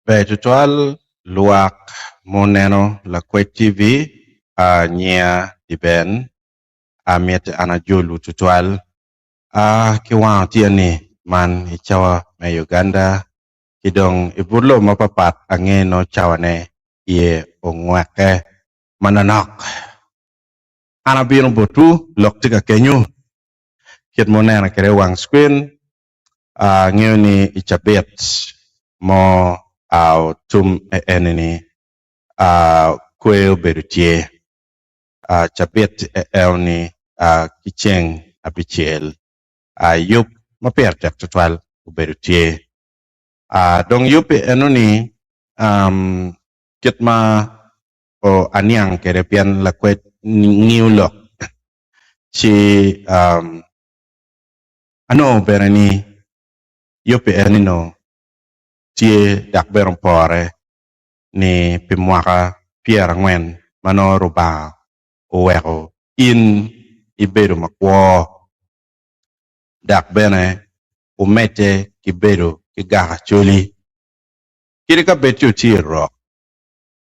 Ber tutwal lwak muneno Lakwec TV nyinga Diben amiti an ajolwu tutwal ki wang otyeno ni man i cawa me Uganda ki dong i but lobo mapapat ange nongo cawane iye ongweke manonok. An abino botwu lok tye ka kenyu kit ma wuneno kwede i wang screen Angeyo ni i cabit mo tum eni-ni kwer obedo tye. Cabit eno-ni ki ceng abicel yub ma pire tek tutwal obedo tye. Dong yub eno-ni kit ma aniang kwede pien lakwed ngiyo lok ci Anongo bene ni yubbi eni-nu tye dok bene opore ni pi mwaka pyerangwen ma nongo Rubanga oweko in ibedo makwo dok bene wumedde ki bedo ki gak Acholi. Kadi ka bed ci wutye i rok,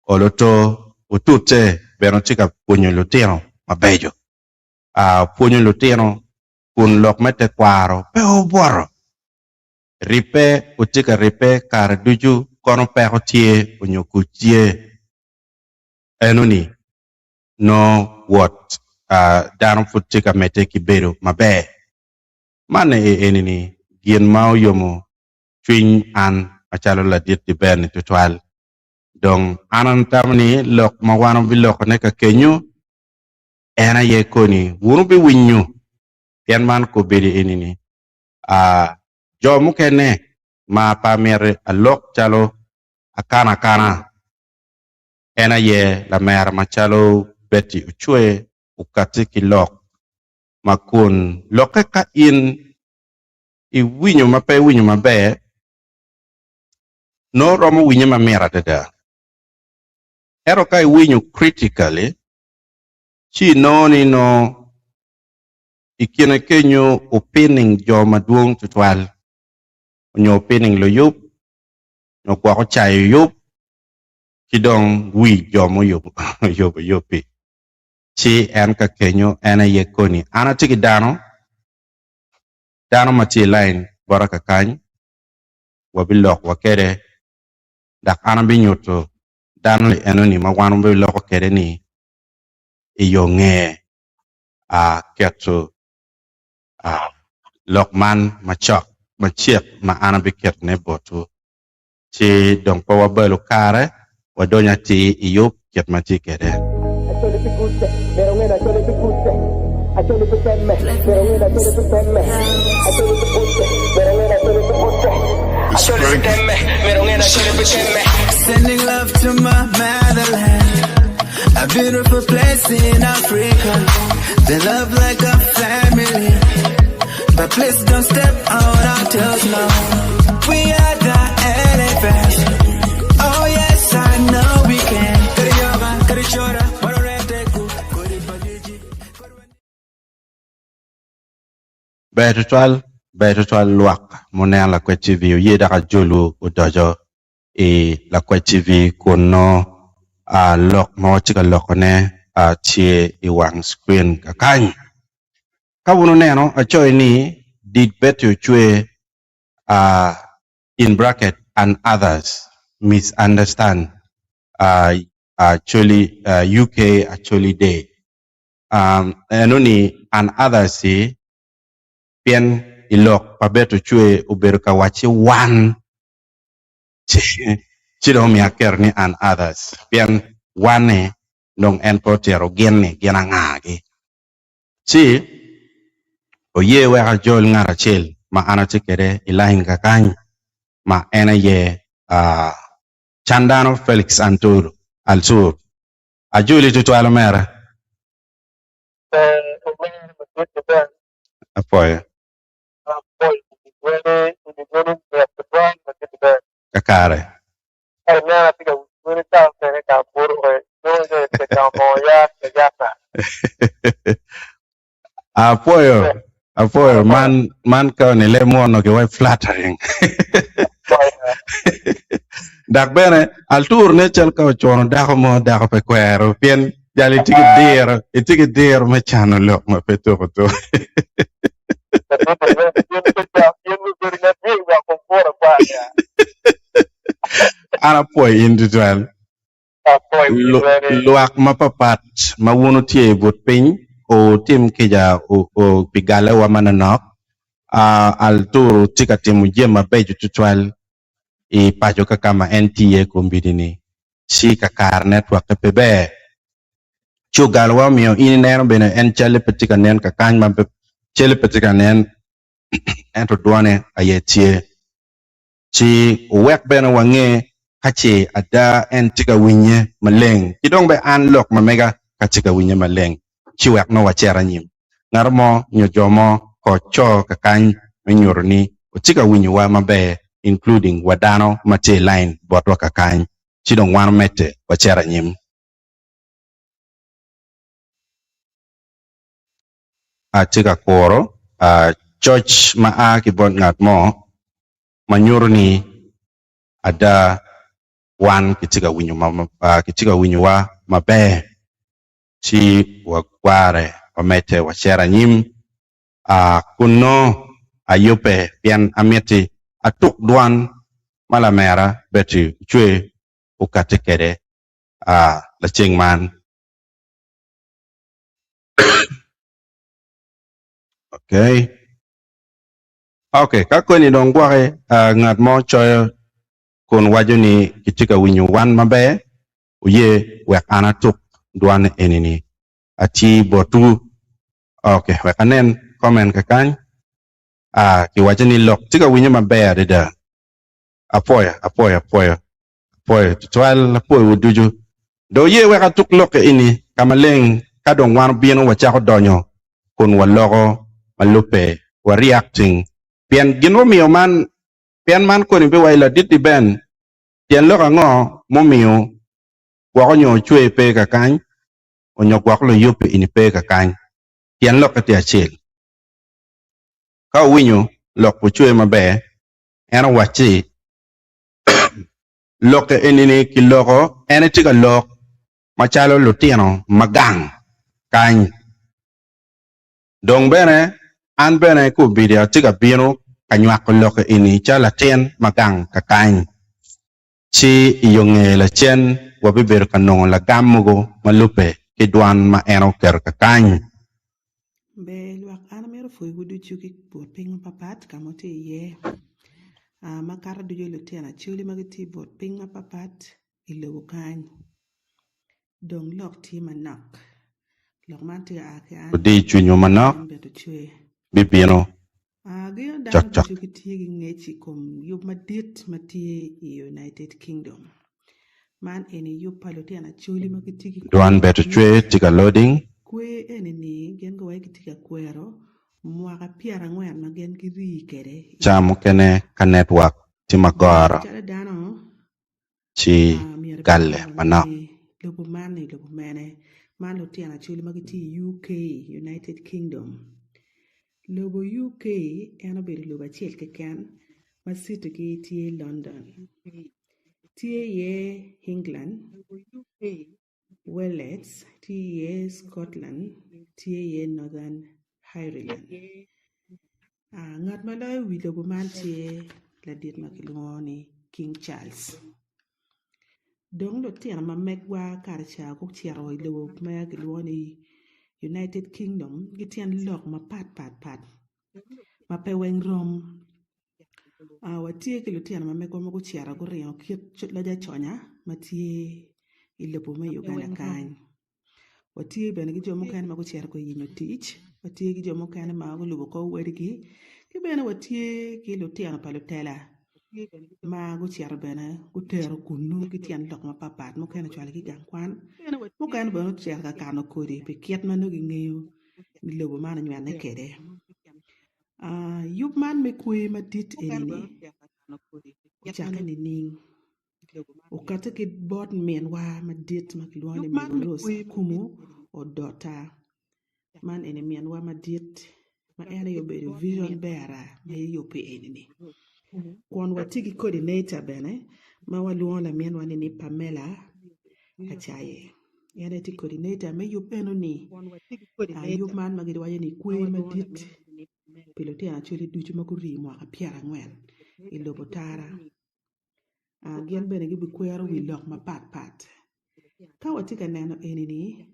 olo to wutute bene wutye ka pwonyo lutino mabeco. Pwonyo lutino kun lok me tekwaro pe obwoto. Ribbe wutye ka ribbe kare ducu kono peko tye onyo kuc tye. Enoni nongo wot dano pud tye ka medde ki bedo maber. Man enini gin ma oyomo cwiny an macalo ladit Diber-ni tutwal. Dong an atamo ni lok ma wan wabilokone ka kenyu En aye koni wun wubiwinyo, pien man kobedo eni-ni, aa, jo mukene ma pe amito alok calo akana akana, en aye lamera macalo Betty Ocwe okatti ki lok ma kun lokke ka in iwinyo ma pe iwinyo maber, nongo romo winye mamit adada. Ento ka iwinyo critically, ci inongo ni nongo i kine kenyo opining jo madwong tutwal onyo opining luyub nyo gwok ocayo yub ki dong wi jo muyubo yub-bi ci en ka kenyo en aye koni an atye ki dano, dano ma tye i lain bota kakany wabilok wa kwede dok an abinyuto dano enoni ma wan wabiloko kwede ni i yo nge keto lok man macok macek ma an abiketone botwu. Ci dong pe wabalo kare, wadonyo atir i yub kit ma tye kwede. A beautiful place in Africa They love like a family But please don't step on our toes now We are the elephants Oh yes, I know we can Kariyoga, karichora, waroreteku Koribagiji Ber tutwal, ber tutwal lwak muneno Lakwed TV oye dok ajolwu odoco i Lakwed TV kun nongo lok ma watye ka lokone tye i wang screen kakany. Ka wun wuneno acoyo ni Did Betty Ocwe in bracket and others misunderstand Acholi UK Acholi Day eno ni and others-ci pien i lok pa Betty Ocwe obedo ka wacci wan ci dong omiyo aketo ni and others pien wan-ni dong en pe otito gin-ni gin anga-gi. Ci oye wek ajol ngat acel ma an atye kwede i lain kakany ma en aye Candano Felix Altur. Ajoli tutwal omera. Apwoyo. Kakare. Apwoyo, apwoyo man man ka ni leb mwono ki wai flattering. Dok bene altur ne cal ka ocuno dako mo dako pe kwero pien jal itye ki diro itye ki diro me cano lok ma pe tuko tuko. An apwoyo in tutwal. Lwak mapapat ma wun wutye i but piny, wutim kica pi gallewa manonok. Arturo tye ka timo jami mabeco tutwal i paco ka ka ma en tye iye kombeddi-ni, ci kakare netwokke pe ber. Ci ogalowa omiyo in ineno bene en calle pe tye ka nen kakany ma calle pe tye ka nen ento dwone aye tye. Ci wuwek bene wange ka ce ada en tye ka winye maleng, ki dong bene an lok ma mega ka tye ka winye maleng, ci wek nongo wacit anyim. Ngat mo nyo jo mo ko co kakany me nyuto ni watye ka winyowa maber including wa dano ma tye i line botwa kakany, ci dong wan omedde wacit anyim. Atye ka kuro coc ma a ki bot ngat mo ma nyuto ni ada wan kitye ka winyowa maber ci wagware wamedde wacito anyim kun nongo ayubbe pien amiti atuk dwan ma lamera Betty Ocwe okatti kwede laceng man. Okay. Okay, ka koni dong gwoki uh, ngat mo coyo kun waco ni kitye ka winyo wan maber, oye wek an atuk dwan eni-ni ati botwu. Okay, wek anen comment kakany. Ah, kiwaco ni lok tye ka winyo maber adada. Apwoyo, apwoyo, apwoyo. Apwoyo tutwal, apwoyowu ducu. Dong wuye wek atuk lok eni ka maleng ka dong wan obino wacako donyo kun waloko ma lubbe wa reacting pien gin mumiyo man pien man koni biwaco ladit-ti Ben tyen lok ango mumiyo gwok onyo ocwe pe kakany onyo gwok luyubbi eni pe kakany tyen lokke tye acel ka wuwinyo lok ocwe maber en owacci Lokke eni-ni kiloko, en etye ka lok macalo lutino ma gang kany. Dong bene, an bene kombeddi atye ka bino ka nywako lokke eni calo latin ma gang kakany. Ci i yo nge lacen wabibedo ka nongo lagam mogo ma lubbe ki dwan ma en oketo kakany. Ber lwak an amito pwoyowu ducu ki but piny mapapat ka ma wutye iye makato ducu lutino acholi ma gitye i but piny mapapat i lobo kany dong lok tye manok lok man tye ka a ki an Odi cwinywu manok bibino Agengo dano cokcok. ducu gitye ki ngec i kom yub madit ma tye i United Kingdom. Man eni yub pa lutino Acholi ma gitye ki kwer Dwan beto cwer madit. tye ka loading. Kwer eni-ni gin guwaco gitye ka kwero mwaka pyerangwen ma gin girii kwede i Ca lobo mukene Uganda. ka network tye Dong magoro macalo dano, ci myero bed galle itamo manok. ni lobo man ni lobo mene? Man lutino Acholi ma gitye i UK, United Kingdom. Lobo UK en obedo lobo acel keken ma citigi tye London. Tye iye England, Wales, tye iye Scotland, tye iye Northern Ireland. Ngat ma loyo wi lobo man tye ladit ma kilwongo ni King Charles. Dong lutino ma megwa kare ca gucito i lobo ma kilwongo ni United Kingdom gityen lok mapat pat pat ma pe weng rom. Watye ki lutino ma megwa ma gucito guringo kit loc aconya ma tye i lobo me Uganda kany. Watye bene ki jo mukene ma gucito ka yenyo tic, watye ki jo mukene ma gulubo kor wadigi, ki bene watye ki lutino pa lutela ma gucito bene gutero kunnu ki tyen lok mapatpat mukene ocwalogi i gang kwan, mukene bene ocito ka kano kodi pi kit ma nongo gingeyo ni lobo man onywene kwede. Yub man me kwer madit eni-ni ocakke nining? Okate ki bot minwa madit ma kilwongo ni Mego Rose Akumu Odota. Man eni minwa madit ma en aye obedo vision bearer me yubbi eni-ni. Kun watye ki coordinator bene. ma walwongo laminwa ni ni Pamela Acaye. En aye tye coordinator me yub eno-ni. Yub man ma giwaco ni kwer madit pi lutino Acholi ducu ma gurii mwaka pyerangwen i lobo Tara. Gin bene gibikwero wi lok mapat pat. Ka watye ka neno eni-ni,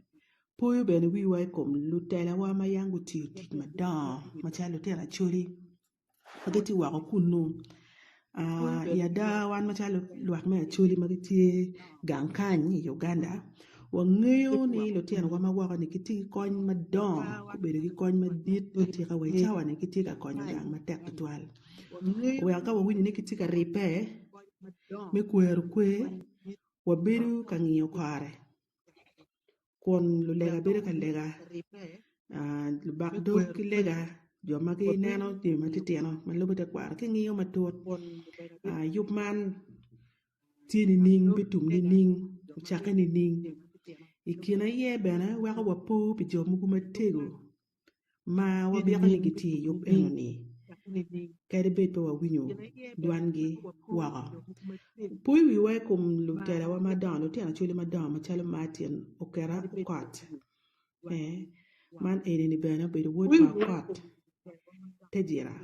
poyo bene wiwa i kom lutelawa ma yam gutiyo tic madongo macalo lutino Acholi ma gitye woko kunnu. I ada wan macalo lwak me Acholi ma gitye gang kany i Uganda wangeyo ni lutinowa ma woko-ni gitye ki kony madongo gubedo ki kony madit atika wa i cawa-ni gitye ka konyo gang matek tutwal. Oweko ka wawinyo ni gitye ka ribbe me kwero kwer wabedo ka ngiyo kore kun lulega bedo ka lega lubak dog ki lega jo ma gineno jami matitino ma lubo tekwaro ki ngiyo matut yub man tye nining bitum nining ocakke nining i kine aye bene weko wapo pi jo mogo matego ma wabyeko ni gitye i yub eno-ni, kadi bed pe wawinyo dwangi woko. Poyo wiwa i kom lutelawa madongo, lutino acholi madongo macalo Martin Oketa Okot. Ee, man eni-ni bene obedo wod pa Okot Tejira.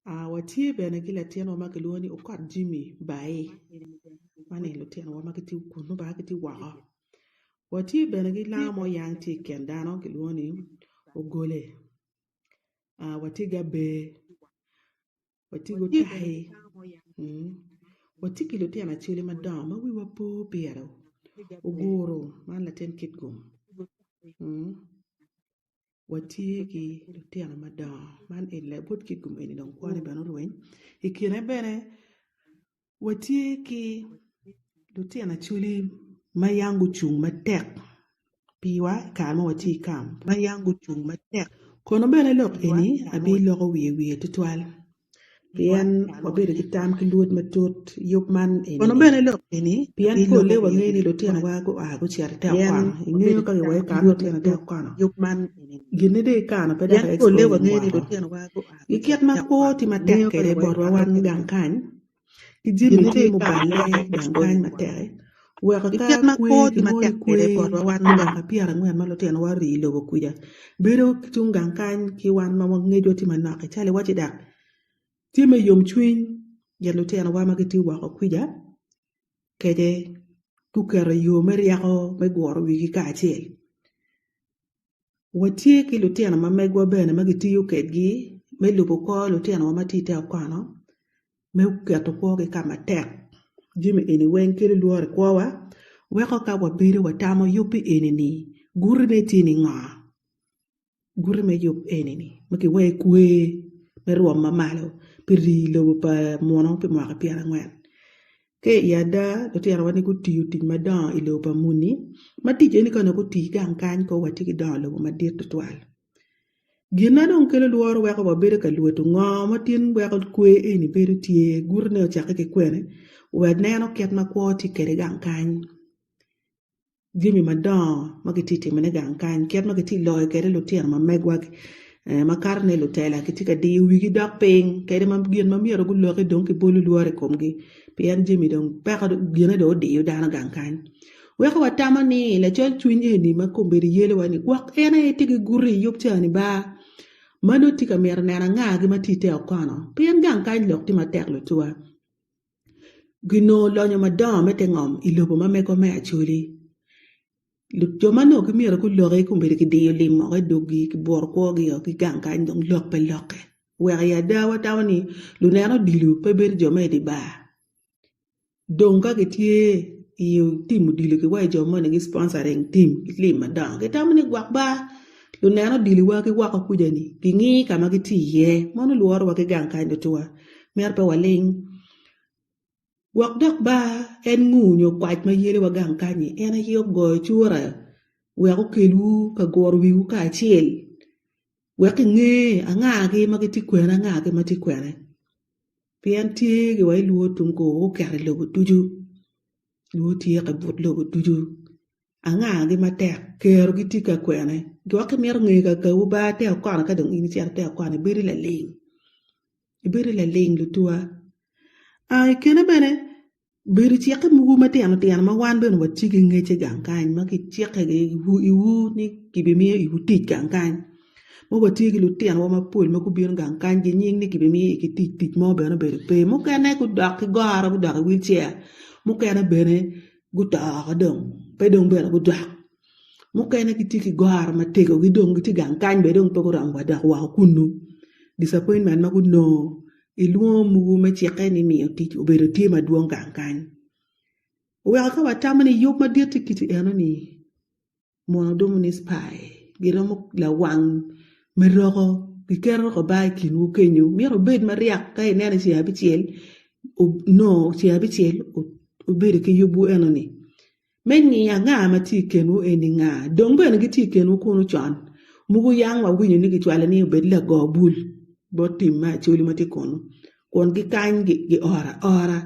Aa, watye bene ki latinwa ma kilwongo ni Okot Jimmy Bai. Man eni lutinowa ma gitye kunnu ba gitye woko. Watye bene ki lango mo yang tye i kin dano kilwongo ni ogole, watye ki aber, watye ki otayi, watye ki lutino aceli madongo ma wiwa po pire oguru man latin kitgum. Watye ki lutino madongo man eni labut kitgum eni dong kwone bene orweny i kine bene Watye ki lutino acholi ma yam gucung matek piwa i kare ma watye i kamp. Kono bene lok eni abiloko wiye wiye tutwal pien wabedo ki tam ki lwod matut yub man eni-ni. Pien polle wangeyo ni lutinowa gua gucito i te okono. Ingeyo ka giwaco kare lutino i te okono, ginne dong ikano pe dok i expose woko. I kit ma kwo tye matek kwede botwa wan gang kany, Ki jami tye muballe gang kany matek-ki, weko ka kwer kilwongo ni kwer me mwaka pyerangwen ma lutinowa orii i lobo kwica bedo ki tung gang kany ki wan ma ngecwa tye manok-ki calo iwaci dok tye me yomcwiny gin lutinowa ma gitye woko kwica kece guketo yo me ryeko me guro wigi kacel. Watye ki lutino ma megwa bene ma gitiyo kwedgi me lubo kor lutinowa ma tye i te okono me keto kwogi ka matek. Jami eni weng kelo lworo i kwowa weko ka wabedo watamo yubbi eni-ni gutine tye ningo? Guti me yub eni-ni ma kiwaco kwer me rwom ma malo pi rii lobo pa muno pi mwaka pyerangwen. Ka i ada, lutinowa ni gutiyo tic madongo i lobo pa muni, ma tic eni ka onongo guti gang kany kong watye ki dongo lobo madit tutwal. Gin ma dong kelo lworo weko wabedo ka lwodo ngo ma tin weko kwer eni bedo tye, gutine ocakke ki kwene, waneno kit ma kwo tye kwede gang kany. Jami madongo ma kitye ka timone gang kany, kit ma kitye ka loyo kwede lutino ma megwa makato ni lutela kitye ka diyo wigi dok piny kadi ma gin ma myero guloki dong kibolo lworo i komgi pien jami dong peko gine dong odiyo dano gang kany weko watamo ni lacol cwiny eni ma kombeddi yelowa-ni gwok en aye tye ki guti i yub cani ba ma nongo tye ka mito neno angagi ma tye i te okono pien gang kany lok tye matek lutuwa. Ginongo lonyo madongo me te ngom i lobo ma mego me Acholi. Jo ma onongo gimyero guloki kombeddi kidiyo lim woko i doggi kiburo kwogi o ki gang kany dong lok pe lokke. Weko i ada watamo ni luneno odilo pe bedo jo me i dye bar. Dong ka gitye i tim odilo ki wa i jo moni gi sponsoring tim ki lim madongo gitamo ni gwok bar luneno odiliwa ki woko kuca-ni gingi ka ma gitye iye mono lworowa ki gang kany lutuwa. Myero pe waling. Gwok dok ba en ngu nyo kwac ma yelewa gang kany-nyi, en aye ogoyo cura wek okelwu ka guro wiwu kacel wek inge angagi ma gitye kwene angagi ma tye kwene. Pien tye giwa ilwor tung kor guketo i lobo ducu, lwor tye ka but lobo ducu. Angagi matek? Kerogi tye ka kwene? Gwok imito ngeyo kakawu ba te okono ka dong in icito te okono ibedo laling. Ibedo laling lutuwa. I kine bene. Bedo cikke mogo matino tino ma wan bene watye ki ngecce gang kany ma kicikke iwu ni kibimiyo iwu tic gang kany ma watye ki lutinowa mapol ma gubino gang kany ginying ni kibimiyo igi tic tic mo bene obedo pe mukene gudok ki goro gudok i wil chair mukene bene guto woko dong pe dong bene gudok mukene gitye ki goro matego gi dong gitye gang kany bene dong pe guromo wa dok woko kunu disappointment ma gunongo I lwongo mogo me cikke ni miyo tic obedo tye madwong gang kany, oweko ka watamo ni yub madit tye kiti eno-ni, mono dumo ni spy giromo lawang me roko giketo roko bar i kinwu kenyo. Myero wubed maryek ka ineno i ceng abicel nongo ceng abicel wubedo ki yubwu eno-ni. Me ngiyo anga ma tye i kinwu eni nga, dong bene gitye i kinwu kunu con. Mogo yang wawinyo ni gicwalo ni obed lago bul bot tim me Acholi ma tye kunu, kun gikany gioro aora,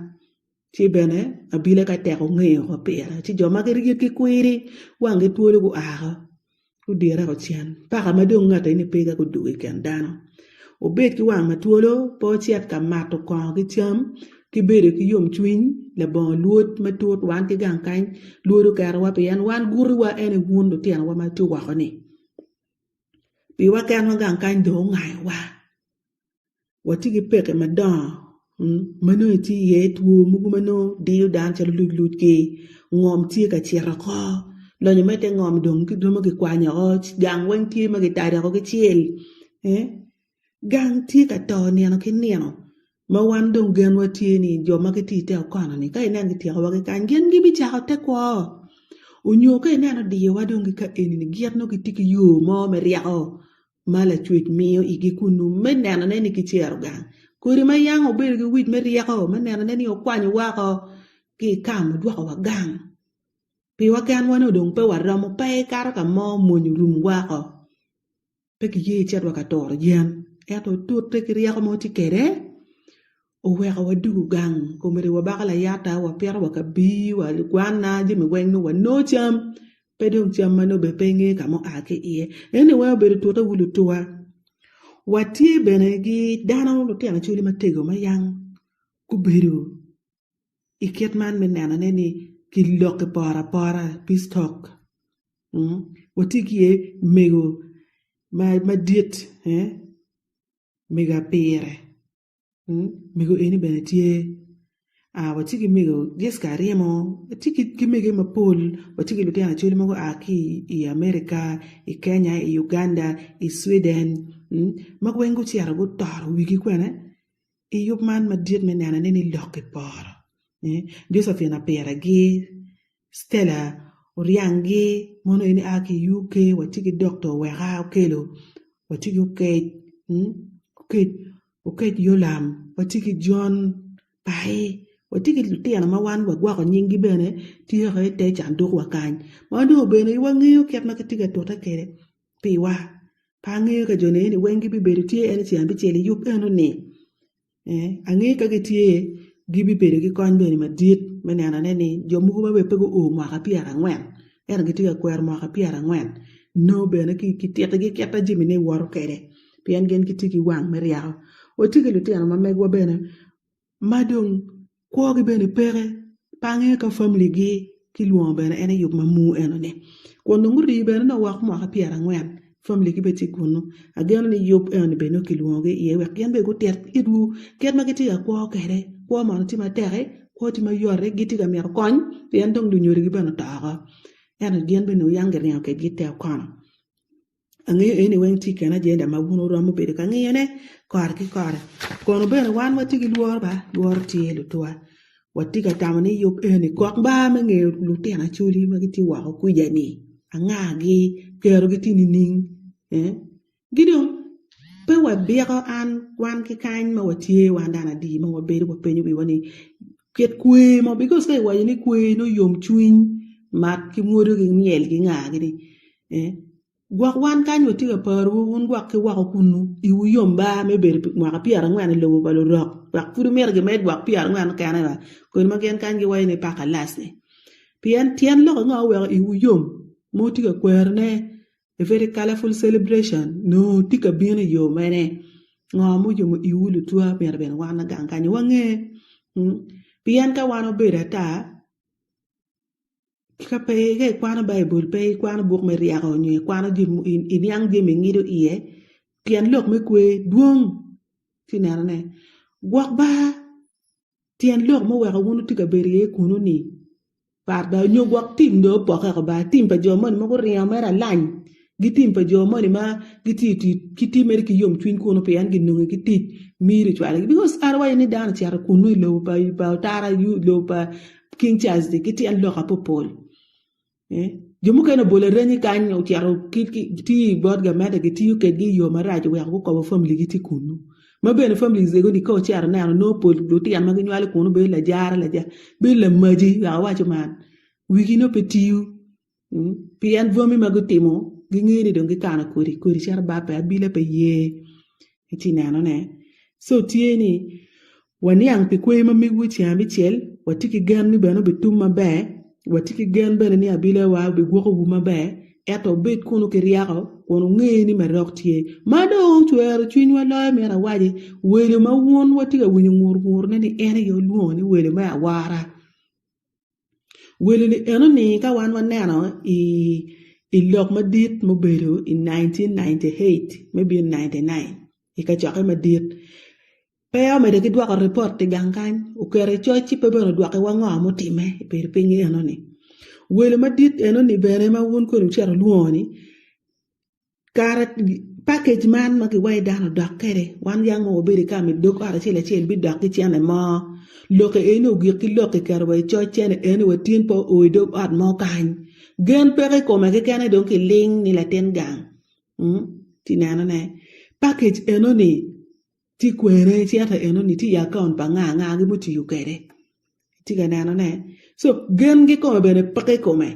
ci bene abila ka tek ongeyo oko pire, ci jo ma gitye kwiri wanggi twolo gua oko. Gudirre cen, paka ma dong ngat eni pe ka gudwogo i kin dano. Wubed ki wang ma twolo, pe wucit ka mato kongo ki cam, ki bedo ki yomcwiny labongo lwod matut. Wan ki gang kany, lwod oketowa pien wan gutiwa en aye wun lutinowa ma tye woko-ni. Piwa kenwa gang kany dong ongayowa. Watye ki peke madongo ma nongo itye iye two mogo ma nongo diyo dano calo luc luc ki ngom tye ka cito oko lonyo me te ngom dong romo kikwanyo oko gang weng tye ma kitado oko ki cel gang tye ka to nino ki nino ma wan dong genwa tye ni jo ma gitye ite okono-ni ka ineno kityeko wa ki kany gin gibicako te kwo onyo ka ineno diyowa dong ki ka eni-ni gin nongo gitye ki yo mo me ryeko ma Lacwec miyo igi kunnu me nenone ni kicero gang. Kodi ma yam obedo ki wic me ryeko me nenone ni okwanyo woko ki i kam odwoko wa gang. Piwa kenwa ni odong pe waromo pe ikato ka mo mony orum woko. Pe kiye icit wa ka turo yen. Ento otute ki ryeko ma watye kwede oweko wadugo gang komedi wabako layata wapito wa kabir wa gwana jami weng nongo wanongo cam Pe dong cam ma nongo bene pe ingeyo ka ma oa ki iye. Eni weng obedo tute wu lutuwa. Watye bene ki dano lutino acholi matego ma yang gubedo i kit man me nenone ni kilok i poro apora, peace talk. Watye ki iye mego madit, mego apire. Mego eni bene tye watye ki mego Jessica Aryemo watye ki mege mapol watye ki lutino acholi ma gua ki i America, i Kenya, i Uganda, i Sweden ma weng gucito gutoro wigi kwene i yub man madit me nenone ni lok kiporo Josephine Apiragi Stella Oryanggi mono eni a ki i UK watye ki Dokta Oweka Okello watye ki Okec Okec Okec Yolam watye ki John Pai watye ki lutino ma wan wagwoko nyinggi bene tye i te canduk wa kany ma nongo bene wangeyo kit ma gitye ka tute kwede piwa pe angeyo ka jo ni eni weng gibibedo tye en ceng abicel i yub eno-ni. Angeyo ka gitye, gibibedo ki kony bene madit me nenone ni jo mogo ma bene pe guo mwaka pyerangwen ento gitye ka kwero mwaka pyerangwen nongo bene kititigi kit ma jamine woto kwede pien gin gitye ki wang me ryeko. Watye ki lutino ma megwa bene ma dong Kwogi bene peke, pe angeyo ka familigi kilwongo bene en i yub ma muu enoni. Kun dong gurii bene nongo woko mwaka pyerangwen, familigi bene tye kunnu. Ageno ni yub enoni bene nongo kilwongogi iye wek gin bene gutit itwu kit ma gitye ka kwo kwede. Kwo mono tye matek-ki, kwo tye mayot-ti, gitye ka mito kony pien dong lunyodogi bene oto oko. Ento gin bene nongo yang giringo kwedgi i te okono. Angeyo eni weng tye i kin ajenda ma wun wuromo bedo ka ngiyone kore ki kore. Kono bene wan watye ki lworo ba, lworo tye lutuwa. Watye ka tamo ni yub eni kok ba me ngeyo lutino acholi ma gitye woko kwija-ni angagi, kerogi tye nining? Ee, ki dong pe wabiko an wan ki kany ma watye wan dano adi ma wabedo wapenyo wiwa ni kit kwer mo because ka iwaco ni kwer nongo yomcwiny mat ki mwodo ki myel ki nga-gi-ni. Gwok wan kany watye ka parowu, wun gwok ki woko kunnu, iwu yom ba me bedo pi mwaka pyerangwen i lobo pa lurok, wek pud wumito gimed gwok pyerangwen mukene ba, kodi ma gin kany giwaco ni paka lac-ni. Pien tyen lok ango oweko iwu yom ma wutye ka kwerone a very colorful celebration nongo tye ka bino i yo mene? Ngo muyomo iwu lutwa myero bene wan gang kany wange? Pien ka wan obedo ata, ka pe ka ikwano Baibul pe ikwano buk me ryeko nyo ikwano jami iniang jami ingido iye, tyen lok me kwer dwong ci inenone. Gwok ba tyen lok muweko wun wutye ka bedo iye kunu-ni pat ba nyo gwok tim dong opokke ba tim pa jo moni ma guringo mere alany ki tim pa jo moni ma gitye ka tic gitye mere ki yomcwiny kunu pien ginongo ki tic miri ocwalogi because an awaco ni dano ocito kunu i lobo pa otara lobo pa King Charles-ni ki tyen lok apopol. Jo mukene obolo arenyi kany ocito gitiyo bot gamente gitiyo kedgi i yo marac oweko gukobo familigi tye kunu. Ma bene families ego-ni ka wucito ineno nongo pol lutino ma ginywalo kunu bedo lajara lajara bedo lamaci wek awaco man wigi nongo pe tiyo pien bwami ma gutimo gingeyo ni dong gikano kodi kodi cito babbe abila pe ye ci inenone co tye ni Waniang pi kwer ma migwu i ceng abicel, watye ki gen ni bene obitum maber, watye ki gen bene ni abilawa obigwokowu maber, ento wubed kunu ki ryeko kun wunge ni merok tye. Ma dong ocwero cwinywa loyo myero awaci, welo ma wun watye ka winyo ngur ngurne ni en aye olwongo ni welo me awora. Welo-ni enoni ka wan waneno i lok madit mubedo i 1998 me bino 99 i kacokke madit, pe omedo ki dwoko ripot i gang kany, oketo i coc ci pe bene odwokiwa ngo mutimme i bedo piny enoni. Welo madit enoni bene ma wun koni wucito wulwongo-ni, Kare pakej man ma giwaco dano odok kwede, wan yang ma wabedo i kam i dog ot acel acel bidok ki cente mo. Lok eni ogik ki lok kiketo wa i coc cente eni wa tin pe oo i dog ot mo kany. Gen peke i kome kekene dong kiling ni latin gang. Ti neno ne. Pakej eno ni tye kwene cente eno ni tye i akaunt pa nga nga gi mutiyo kwede. Itye ka neno ne. So gen kikome bene peke i kome.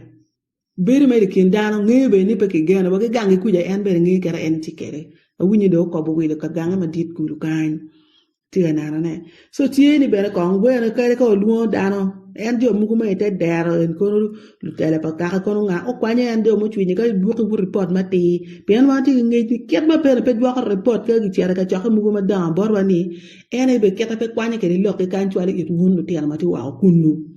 Bedo mere i kin dano, ngeyo bene ni pe kigeno wa ki gangi kuca en bene ngeyo kite en tye kwede. Awinyo dong okobo wilo ka gange madit kulu kany. Tye ka neno ne. So tye ni bene kong wene kadi ka olwongo dano, en jo mogo ma ite dero en kono lutela pa kaka kono nga okwanyo en jo mucwinyo ka idwoki but ripot matir. Pien wan watye ki ngec ni kit ma bene pe dwoko ripot ka gicito i kacokke mogo madongo botwa ni en aye bene kite pe kwanyo kwede lok ki kany cwalo it wun lutino ma tye woko kunu.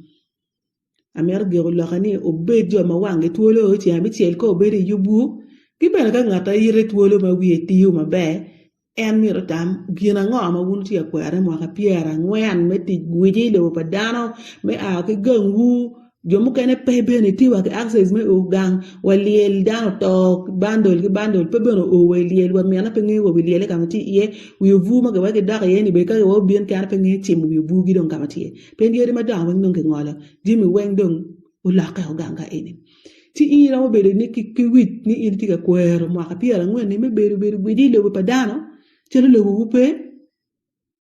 Amito giko lokke ni wubed jo ma wanggi twolo ceng abicel ka wubedo i yubwu, ki bene ka ngat a ite twolo ma wiye tiyo maber, en myero otam gin ango ma wun wutye ka kwerone mwaka pyerangwen me tic gwici i lobo pa dano, me a ki gangwu, jo mukene pe bene tye wa ki access me o gang wa lyel dano oto bandol ki bandol pe bene oo wa i lyel wa mine pe ngeyo wa wi lyelle ka ma tye iye, wi obur ma giweko gidok iye ni bene ka giweko obin kene pe ngeyo cimo wi oburgi dong ka ma tye. Pien yadi madongo weng dong kingolo, jami weng dong olokke ogang ka eni. Ci in iromo bedo ni ki wic ni in itye ka kwero mwaka pyerangwen-ni me bedo bedo gwiji i lobo pa dano calo lobowu pe,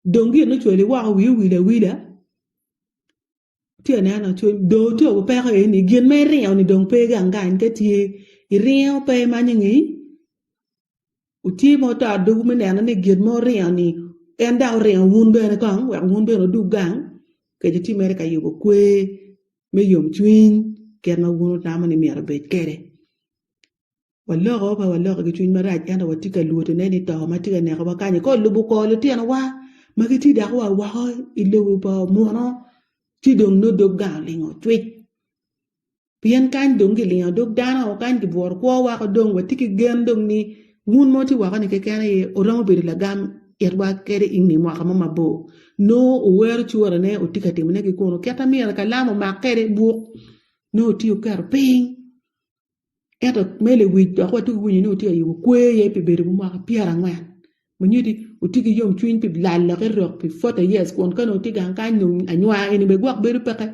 dong gin ocwali woko wii owil awila, tye ka neno dong ocobo peko eni gin ma iringo-ni dong pe gang kany ka tye iringo pe imanyo ngi Wutye ma wuto adwogi me neno ni gin ma wuringo-ni en dok oringo wun bene kong wek wun bene wudug gang kec wutye mere ka yubo kwer me yomcwiny kit ma wun wutamo ni myero obed kwede. Waloko pe waloko ki cwiny marac ento watye ka lwotone ni to ma tye ka nekowa kany-nyi ka olubo kor lutinowa ma gitye dok wa woko i lobo pa muno ci dong nongo dog gang olingo cwic. Pien kany dong gilingo dog dano, kany gibworo kwo woko dong watye ki gen dong ni wun ma wutye woko-ni keken aye wuromo bedo lagam itwa kadi i nge mwaka mo mabor. Nongo wuwero curane wutye ka timone ki kunu kit ma myero kalam omak kwede buk nongo wutye wuketo piny. Ento me lewic dok watye ka winyo ni wutye ka yubo kwer iye pi bedo ki mwaka pyerangwen ma nyutti wutye ki yomcwiny pi lal dok irok pi forty years kun ka nongo wutye gang kany nongo anywar eni bene gwok bedo peke.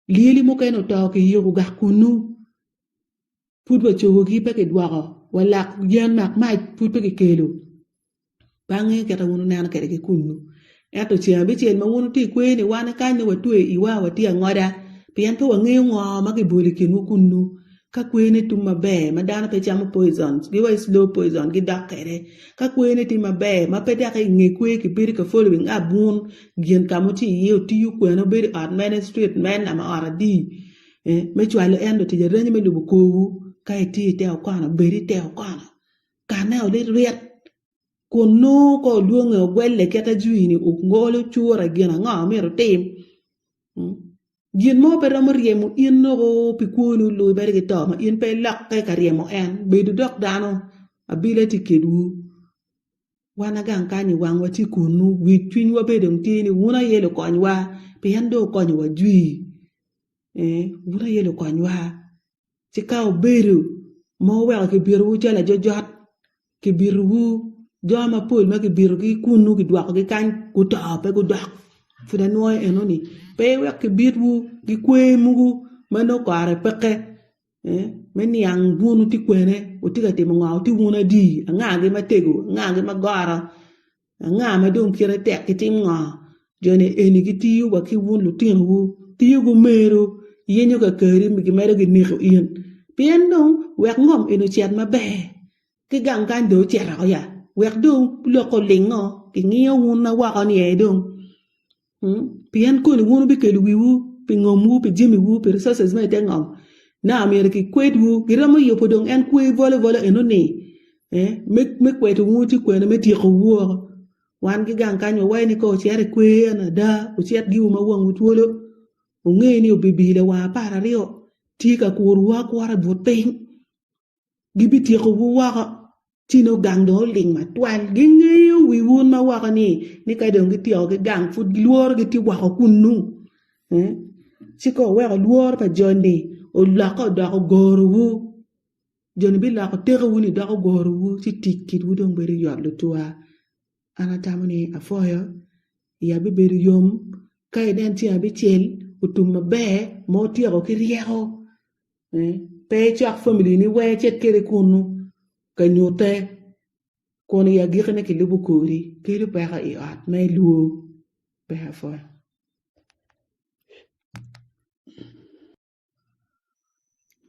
Lyeli mukene oto kiyiko gak kunnu, pud wacobogi pe kidwoko, wa lak yen mak mac pud pe kikelo. Pe angeyo kit ma wun wuneno kwede ki kunnu. Ento ceng abicel ma wun wutye i kwer-ni, wan kany nongo watweyo iwa watye angoda, pien pe wangeyo ngo ma kibolo i kinwu kunnu. Ka kwene tum maber ma dano pe camo poison, giwaco slow poison gidok kwede. Ka kwene tye maber ma pe dok i nge kwer kibedo ka following up wun gin ka ma wutye iye otiyo kwene wubedo i ot mene street mene ma ot adi me cwalo en lutic arenye me lubo korwu ka itye i te okono bed i te okono kanne olirwit. Kun nongo ka olwonge ogwelle kit ajwi-ni ongolo cure gin ango myero otim? Gin mo pe romo ryemo in noko pi kwoni olubi mere ki to ma in pe ilokke ka ryemo en. Bedo dok dano abila tye kedwu. Wan agang kany i wangwa tye kunnu, wic cwinywa bene dong tye ni wun aye lukonywa pien dong wukonyowa jwi. Ee, wun aye lukonywa. Ci ka wubedo ma wuweko kibitowu calo ajojot, kibitowu, jo mapol ma kibitogi kunnu kidwokogi kany guto pe gudok. Pud anwoyo enoni, pe iwek kibitwu ki kwer mogo ma nongo kore peke me niang wun wutye kwene, wutye ka timo ngo, wutye wun adi, angagi matego, angagi ma goro. Anga ma dong kite tek ki tim ngo? Jo-ni eni gitiyo wa ki wun lutinowu, tiyo gumeru, yenyo kakari mi gimedo gineko in. Pien dong wek ngom eni ocit maber, ki gang kany dong ocito oko ya, wek dong lok olingo, kingiyo wun na woko ni aye dong. Pien koni wun wubikelo wiwu pi ngomwu, pi jamiwu, pi resources ma i te ngom. Now myero kikwedwu, giromo yubo dong en kwer bolo bolo eno-ni me kwedowu ci kwene me tyekowu woko. Wan ki gang kany wawaco ni ka wucito i kwer eno ada wucit giwu ma wangwu twolo, wunge ni obibila wa apararyo tye ka kurowu akura i but piny. Gibityekowu woko, ci nongo gang dong oling matwal. Gingeyo wi wun ma woko ni, ni ka dong gityeko ki gang, pud lworo gitye woko kunnu. Ci ka wuweko lworo pa jo-ni olokke odoko gorowu, jo-ni biloko tekowu-ni doko gorowu, ci tic kitwu dong bedo yot lutuwa. An atamo ni apwoyo, iya bibedo yom ka inen ceng abicel otum maber ma wutyeko ki ryeko. Pe icok familini wek icit kwede kunnu ka nyutte kun i agikkine kilubo kori kelo peko i ot ma ilwor ber apwoyo.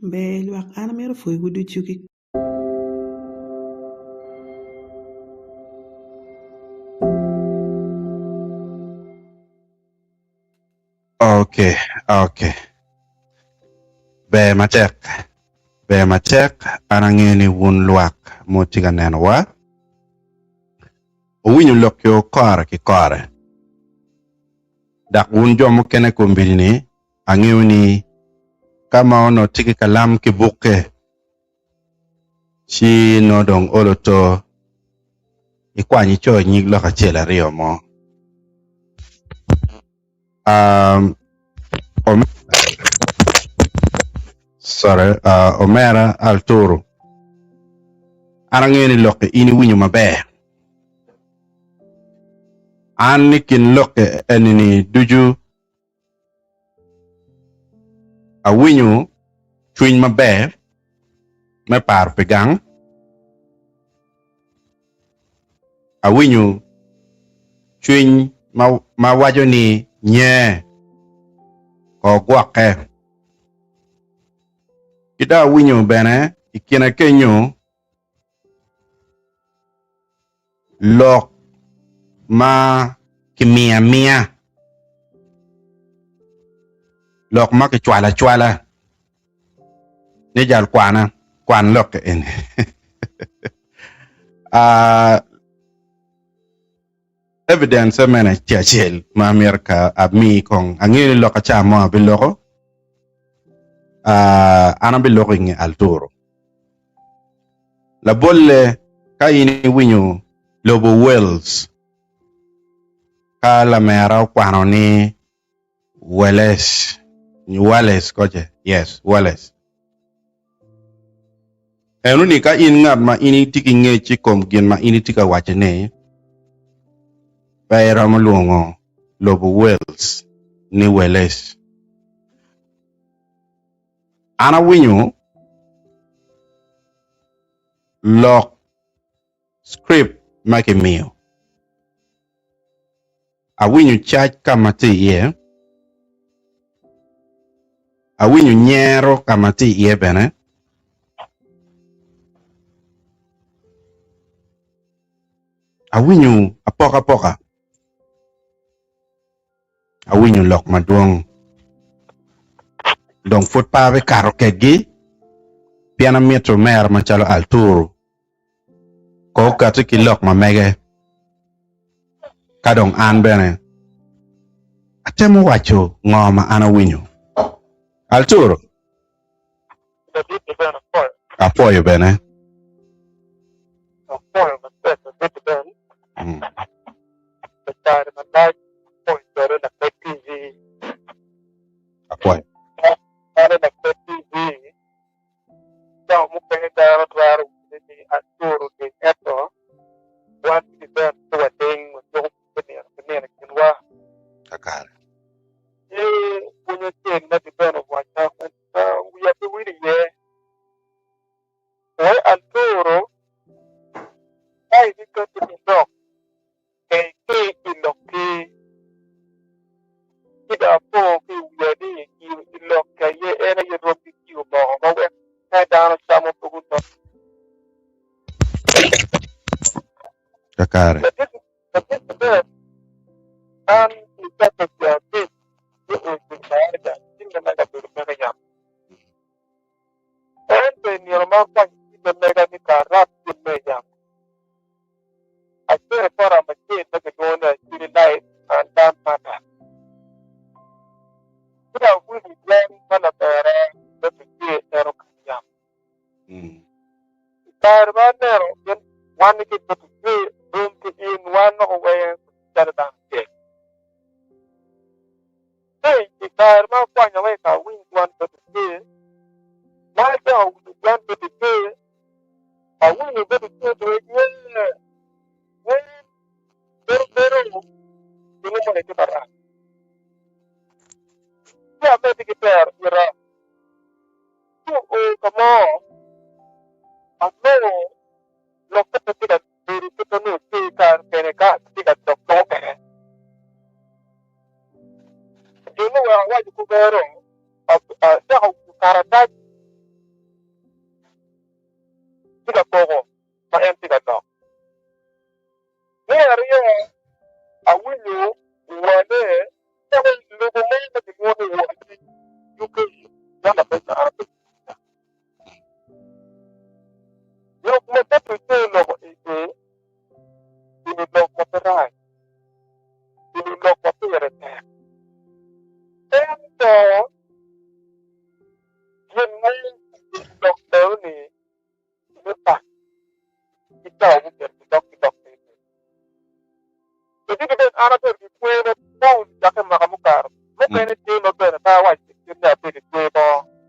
Ber lwak an amito pwoyowu ducu ki. Okay, okay. Ber matek, ber matek. An angeyo ni wun lwak ma wutye ka nenowa wuwinyo lokki-wu kore ki kore. Dok wun jo mukene kombeddi-ni angeyo ni ka ma onongo tye ki kalam ki bukke ci nongo dong olo to ikwany ico nyig lok acel aryo mo. Sorry, omera Arturo, an angeyo ni lok-ki in iwinyo maber. An i kin lok eni-ni ducu Awinyo cwiny maber me paro pi gang, awinyo cwiny ma waco ni nye ko gwokke, ki dong awinyo bene i kine kenyo Lok ma kimiyo amiya, lok ma kicwalo acwala ni jal kwana, kwan lokke eni. Evidence mene tye acel ma myero ka ami kong angeyo ni lok aca mo abiloko, an abiloko i nge Alturo. Labolle, ka in iwinyo lobo Wales ka lamera okwano ni Wales, nyo Wales koce, yes, Wales. Eno ni ka in ngat ma in itye ki ngec i kom gin ma in itye ka waco-ni, pe iromo lwongo lobo Wales ni Wales. An awinyo lok script ma kimiyo, awinyo cac ka ma tye iye, awinyo nyero ka ma tye iye bene. Awinyo apokapoka. Awinyo lok madwong, dong pud pe abikato kedgi, pien amito omera macalo Arturo. Ko okati ki lok ma mege, ka dong an bene atemo waco ngo ma an awinyo. Arturo. Apwoyo bene. Apwoyo. Cawa mukene dano twero winyo ni aturo ding ento wan ki bene pe wading wajuko pwonye nino ki nino i kinwa. Kakare. Tye pwony acel ma Diben owacca ma wiya pe wil iye. Wai Arturo, ka ibiketo ki lok, kei ki i lokki. Ci dong apo ki i wiya ni kiyo i lokki aye en aye rom ki kiyo moko ma wek ka dano camo pe gunong. Kakare. Latit maber, an nicakke tyen adek me o i kin maraja ci me mega bedo mege yam. Ento i nino ma akwanyo ci me mega ni ka arab gin me yam. Acito i forum acel ma kilwongo ni Acholi Life and Land Matters. Ci awinyo dwan ma lamera me Bucce en okelo yam. I kare ma aneno gin wan ki Bucce rom ki in wan loko weng calo dano acel. Ci i kare ma akwanyo wek awiny dwan Bucce, ma acako winyo dwan Bucce, Awinyo bedo tye dwe nge nge bedo bedo gino moni tye marac. Ci amedde ki tero ita ci oo ka mo anongo lokke pe tye ka bedo kit ma nongo tye kare kene ka atye ka dok loko kwede. Gin ma oweko awaco kumeno acako winyo karatac. Tye ka koko ma en tye ka lok. Me aryo, awinyo wane calo lobo mo ma kilwongo ni Wali UK Uganda pe caro pe Uganda. Lok ma pe tye oloko igi eni lok ma pe rac, eni lok ma pire tek. Ento Gin mo lok eno-ni me pak ki cawa mukene ki dok ki lok eni. Kadi bed an abedo ki kwer mapol cakke i mwaka mukato, mukene tye ma bene pe awaco kit ni abedo i kwer mo.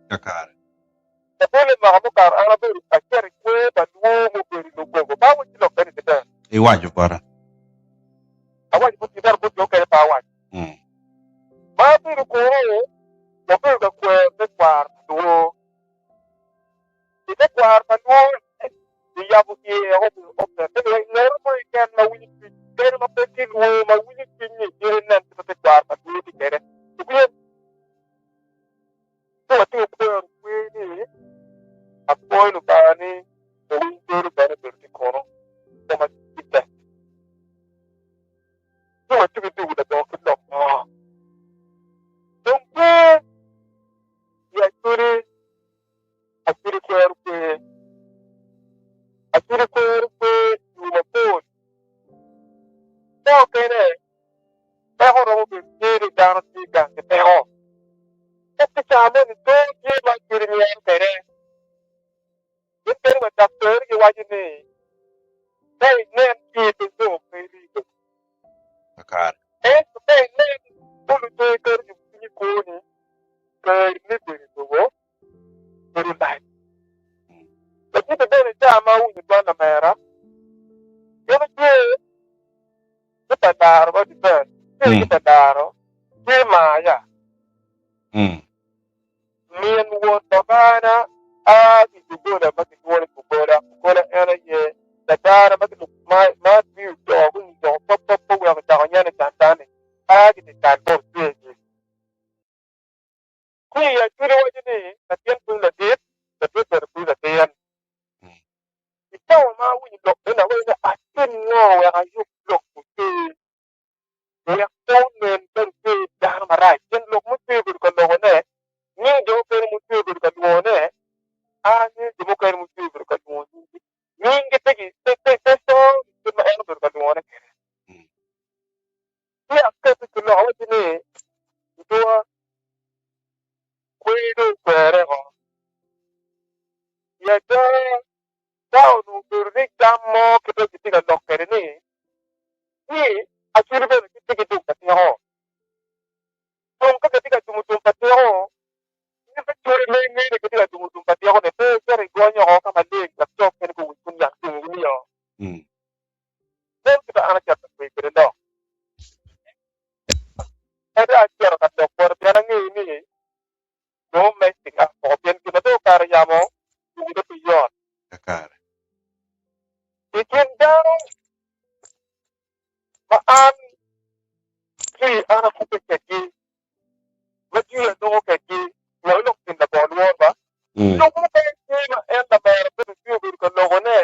Kakare. Labol i mwaka mukato an abedo acito i kwer pa lwor mubedo i Lugogo. Pe awaco lok eni keken. Iwaco bota. Awaco bot ento bot jo mukene pe awaco. Ma abedo kunu, wabedo ka kwero tekwaro pa lwor. I tekwaro pa lwor, kiyabo iye obedo open me wek ngat mo keken ma winyo cwiny kadi ma pe tye lwor ma winyo cwiny-nyi gin enen kit ma tekwaro pa lwor tye kwede. Obin ci watye ka kwero kwer ni apwoyo Lubanga ni owiny bedo bene obedo tye kunu koma tye tek. Ci watye ki dwogo labongo kit lok mo. Dong kwer i Acholi, Acholi kwero kwer, Acholi kwero kwer i yo mapol. Ka okene, peko romo bedo tye ni dano tye gang ki peko. Ento ca moni dong tye ma Acholi myero kwede. Gin kadi wa daktarri giwaco ni, Ka inen tye pe jo pe iribo. Kakare. Ento ka inen olu tye kadi jo piny i kwoni, ker me bedo i lobo bedo lac. Lakitte bene ca ma awinyo dwan lamera, gin tye ki pa daro ma diben, tye ki pa daro, tye maya. Min won babana a ki i doggola ma kilwongo ni Bugola. Bugola en aye ladara ma tiyo co gunyiko pop pop oweko ocako nyen i cantan-ni a ki dyekal bot ocwe-gi. Ki i Acholi waco ni latin pwony ladit, ladit bene pwony latin. I cawa ma awinyo lok meno awaco ni atim ngo wek ayub lok ocwe? Wek pe onen calo tye dano marac, pien lok mutye obedo ka lokone, nying jo mukene mutye obedo ka lwongone, a nying jo mukene mutye obedo ka lwongo nyinggi, nyinggi pe lwongone kwede. Ci aketo ki lok awacci ni, Lutuwa, kwer dong okwere oko. I ada, ka onongo obedo ni tam mo kite kitye ka lok kwede ni, ci acwali bene gitye ki dul pa tiko. Dong ka gitye ka dumo dul pa tiko, in pe cwali ma ingeyo ni gitye ka dumo dul pa tiko-ni, pe icito igonyo oko ka maleng wek jo mukene guwinj kun yat dumogi nio. Nen kit ma an acito ka kwe kwede lok. Pe dong acito ka lok bote pien angeyo ni nongo message a woko pien gin ma dong okato yamo owinyo pe yot. Kakare. I kin dano ma an ci an akubbe kwedgi, ma jwi aloko kwedgi, wek ilok gin labongo lworo ba. Lok mukene tye ma en lamera bedo ci obedo ka lokone,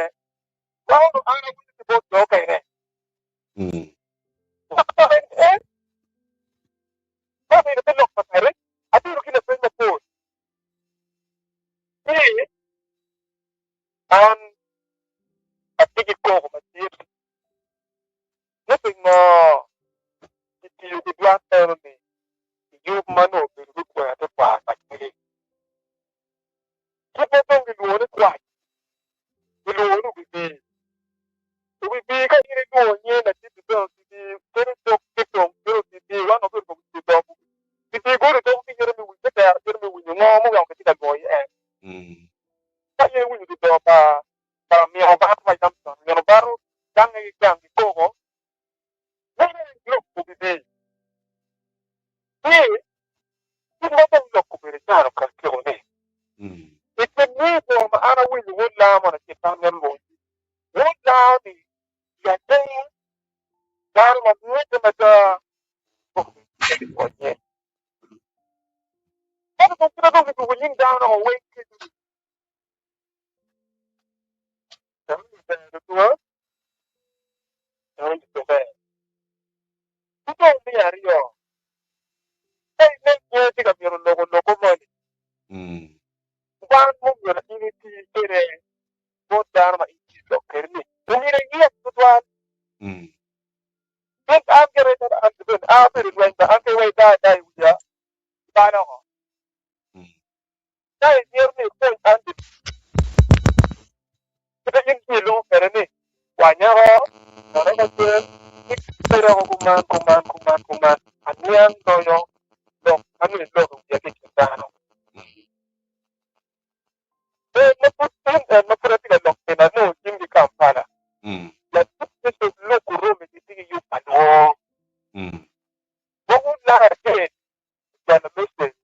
ma onongo an awinyo ki bot jo okene. Ma obedo te lok pa kare, abedo ki lapeny mapol ni an atye ki koko madit ni pingo kitiyo ki dwan eno-ni i yub ma nongo obedo me kwena tekwaro pa Acholi. Kit ma dong gilwongo ni kwac, gilwongo ni obibi. Obibi ka in ilwongo nyinge latit bene obibi kelo cok ki tong kelo obibi wan wabedo ka winyo dog obibi golo dog ki yito me winyo te tero yito me winyo ngo muweko kitye ka lwongo iye en. Ka in iwinyo dudoo pa pa mino bato ma Samson mino bato gange ki gang ki koko meno en lok obibi. Ci kit ma dong lok obedo calo kakiko ni i kin ni jo ma an awinyo wod laa mono acel pe amito lwongo nyingi. Wod laa ni i atir dano ma mitte mada gwok me pwonye. Ento dong kit ma dong gidwogo nying dano weng kenyo ni Daudi ber tutwal, Daudi pe ber. Ki dong me aryo, ka inen nyo itye ka mito loko loko moni, wan mumyero in iti kwede bot dano ma in itye ka lok kwede-ni omyero iyek tutwal. Pien an gire calo an bene an abedo i lweny ba an kadi wa idaa ada i wiya ibalo oko. Ka imito ni ipwony an kite in tye iloko kwede ni wanyako nono ka cen ci bedo woko kuman kuman kuman kuman aniang loyo lok ma nongo iloko i wiya ki i kin dano. Pe ma pud in en ma pud atye ka lok kwede anongo cim ki Kampala. Ladit Bishop Luke Orome gitye ki yub pa lwor. Mogo laro acel ojalo message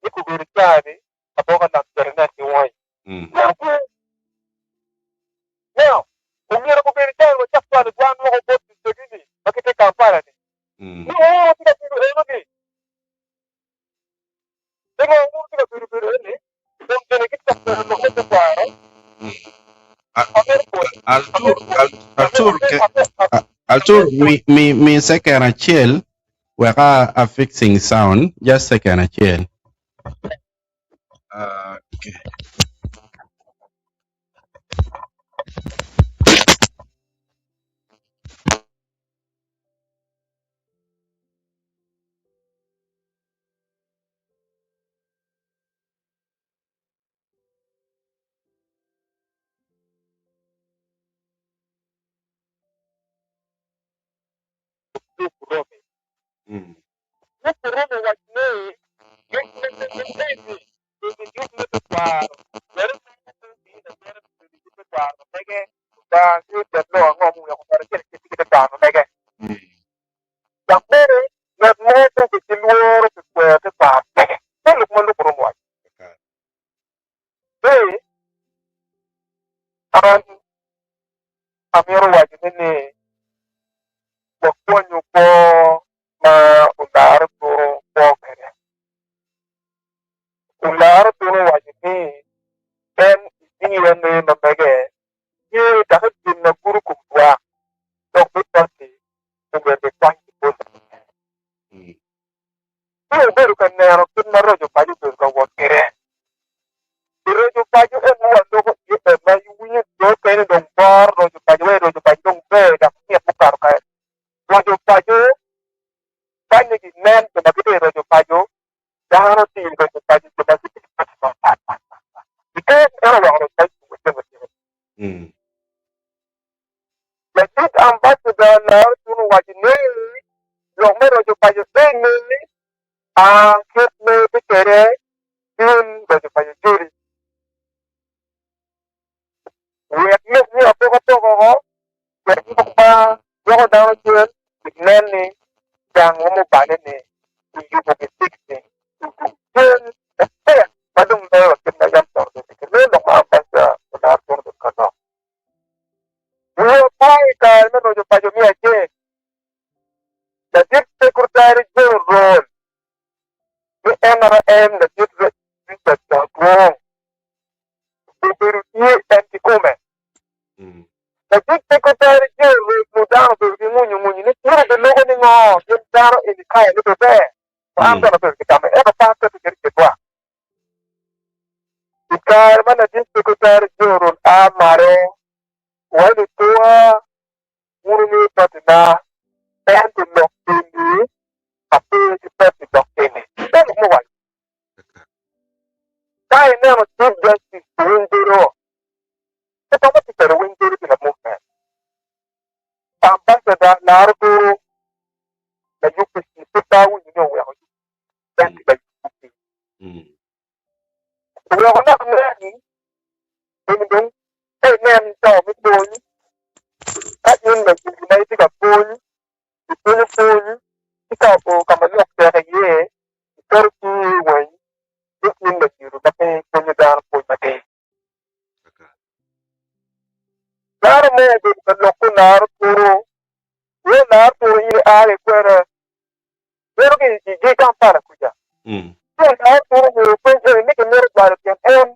ni gubedo caa-ni aboka lam cito inen ki wangi. Meno tye. Now, omyero gubedo caa-ni wacak cwalo dwan woko bot lucegi-ni ma gitye i Kampala-ni ni oo watye ka bedo eno-ni. Pingo wun wutye ka bedo bedo eni kun bene gitye ka kwero lok me tekwaro? Amito pwony. Altur, Amito pwony. Altur, Amito, amito, Altur, amito mi, pwony. mi, mi second acel wek a, a fixing sound, just second acel. Uh, okay. Luke Romi. Luke Romi owaco ni, Yub me eni obedo yub me tekwaro, wek inong pe obin ayera pi bedo yub me tekwaro ma mege. Lubanga ngeyo tyen lok ango muweko ngat acel acel tye ki tekwaro ma mege. Dok bene ngat mo pe obed ki lworo pi kwero tekwaro mege. Meno lok ma Luke Romi owaco. Pe, an amito wacone ni wapwonyo kwo ma olaro tunu kwo kwede. Olaro tunu owaco ni en i DNA ma mege tye dok i gin ma gudo kom lwak dok me pati omyero gikwany ki bot lutino. Ci wubedo ka neno kit ma roco paco obedo ka wot kwede. I roco paco en ma waloko iye en ma iwinyo jo okene dong boro roco paco wai roco paco dong ber dok mit mukato. Ladit ambassador laro tun owaco ni lok me roco paco eni a kit me tye kwede tin roco paco joli. Wek lok me apokapoka oko, wek lok ma dwoko dano cen inen ni gang mo mubale ni kiyubo ki-fixing odug cen matek ma dong loyo wa kit ma yam con obedo kwede. Meno lok ma ambassador Olar Tun obedo ka lok. Wiye opo i kare me roco paco me acel, ladit Secretary General me NRM ladit Richard Otwong obedo tye en kikome. Ladit Secretary General nyo dano obedo ki ngunyu ngunyu ni tye obiloko ni ngo gin dano eni kaye ni pe ber. An bene abedo ki tamme ento pe aketo kwede i kitwa. I kare ma ladit Secretary General a malo wa i lutuwa, wun wungeyo patina, ento lok eni ape ki pati lok eni. Meno lok muwaco. Ka ineno Chief Justice winy bedo, pe twero tic kwede winy bedo pi lamuk-ne. Ambassador laro turu la UPC pe pe awinyo ni oweko en tye ka UPC. Oweko lok nen eni dong ka inen co me pwony ka in lajiri ma itye ka pwony ipwonyo pwony ci ka oo ka ma lok tek iye iketo cingi i wangi ni in lajiri ma pe ipwonyo dano pwony matir. Dano mo obedo ka lok ki olaro turu, wee olar turu in ia ki kwene? Meno ki i Kampala kuca. Ci olar turu myero openy eni ni kimito cwalo tyen en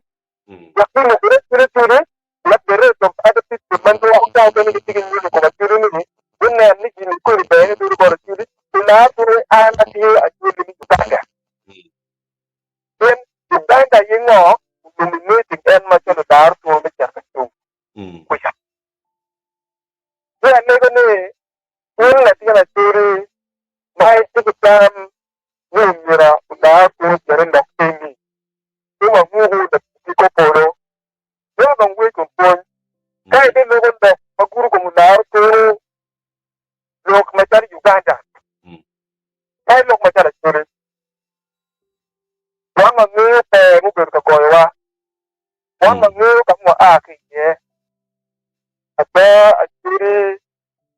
wek gilub kwede cwili cwili wek the rest of other people ma nongo ca mukene gitye ki nyim i kom acwili ni gunen ni gin kodi ber ni bedo bot acwili. Olar turu an atye acwili me Uganda. Pien Uganda aye ngo nominating en macalo daro turu me cito ka cung kuca. Ci alego ni in latin acwili ma itye ki tam ni omyero odar turu ocit i lok eni, pe wanguku laticci kor polo. Meno dong wec kom pwony. Ka ibiloko lok ma gudo kom olaro turu lok macalo Uganda, pe lok macalo Acholi. Wan wangeyo pee mubedo ka goyowa. Wan wangeyo ka ma waa ki iye. Ada, Acholi,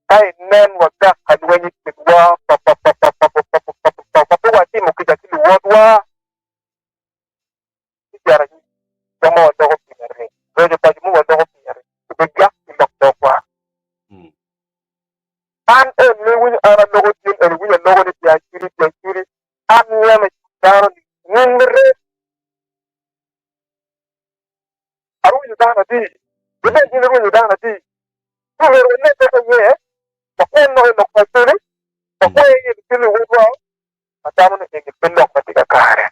ka inen wagak ka lweny i kinwa papapapapapapapapa ma pe watimo kica ki luwotwa, ci cito anyim jo ma waloko pire, roco paco ma waloko pire obigak ki lok dogwa. An en ma iwinyo an aloko tin en iwinyo aloko ni pi acwili pi acwili an neno i cwiny dano ni nying me rem arwenyo dano adi ginen gin irwenyo dano adi ci myero wanebbe ka iye wakwan lok i lok pa acwili wakwer iye lutin luwotwa atamo ni eni pe lok ma tye kakare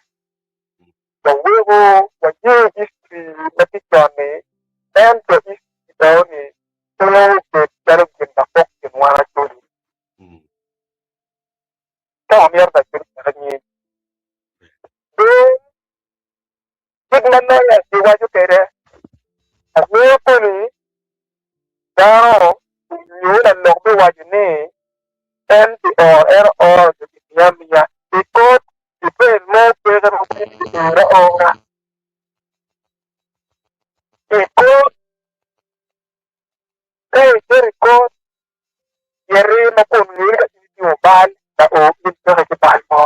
waweko waye history ma tye con-ni ento history eno-ni pe obed calo gin ma pok kin wan Acholi. Ka wamito ni Acholi ocit anyim, dong kit ma lawyers giwaco kwede, angeyo koni dano onyo lalok me waco ni en pi oro en ooro nyo gimiye amiya i kot defense mo peke ma pud kiore aora i kot. Ka icito i kot, iti ma kun ngeri ka in itimo bal ka o in peke ki bal mo.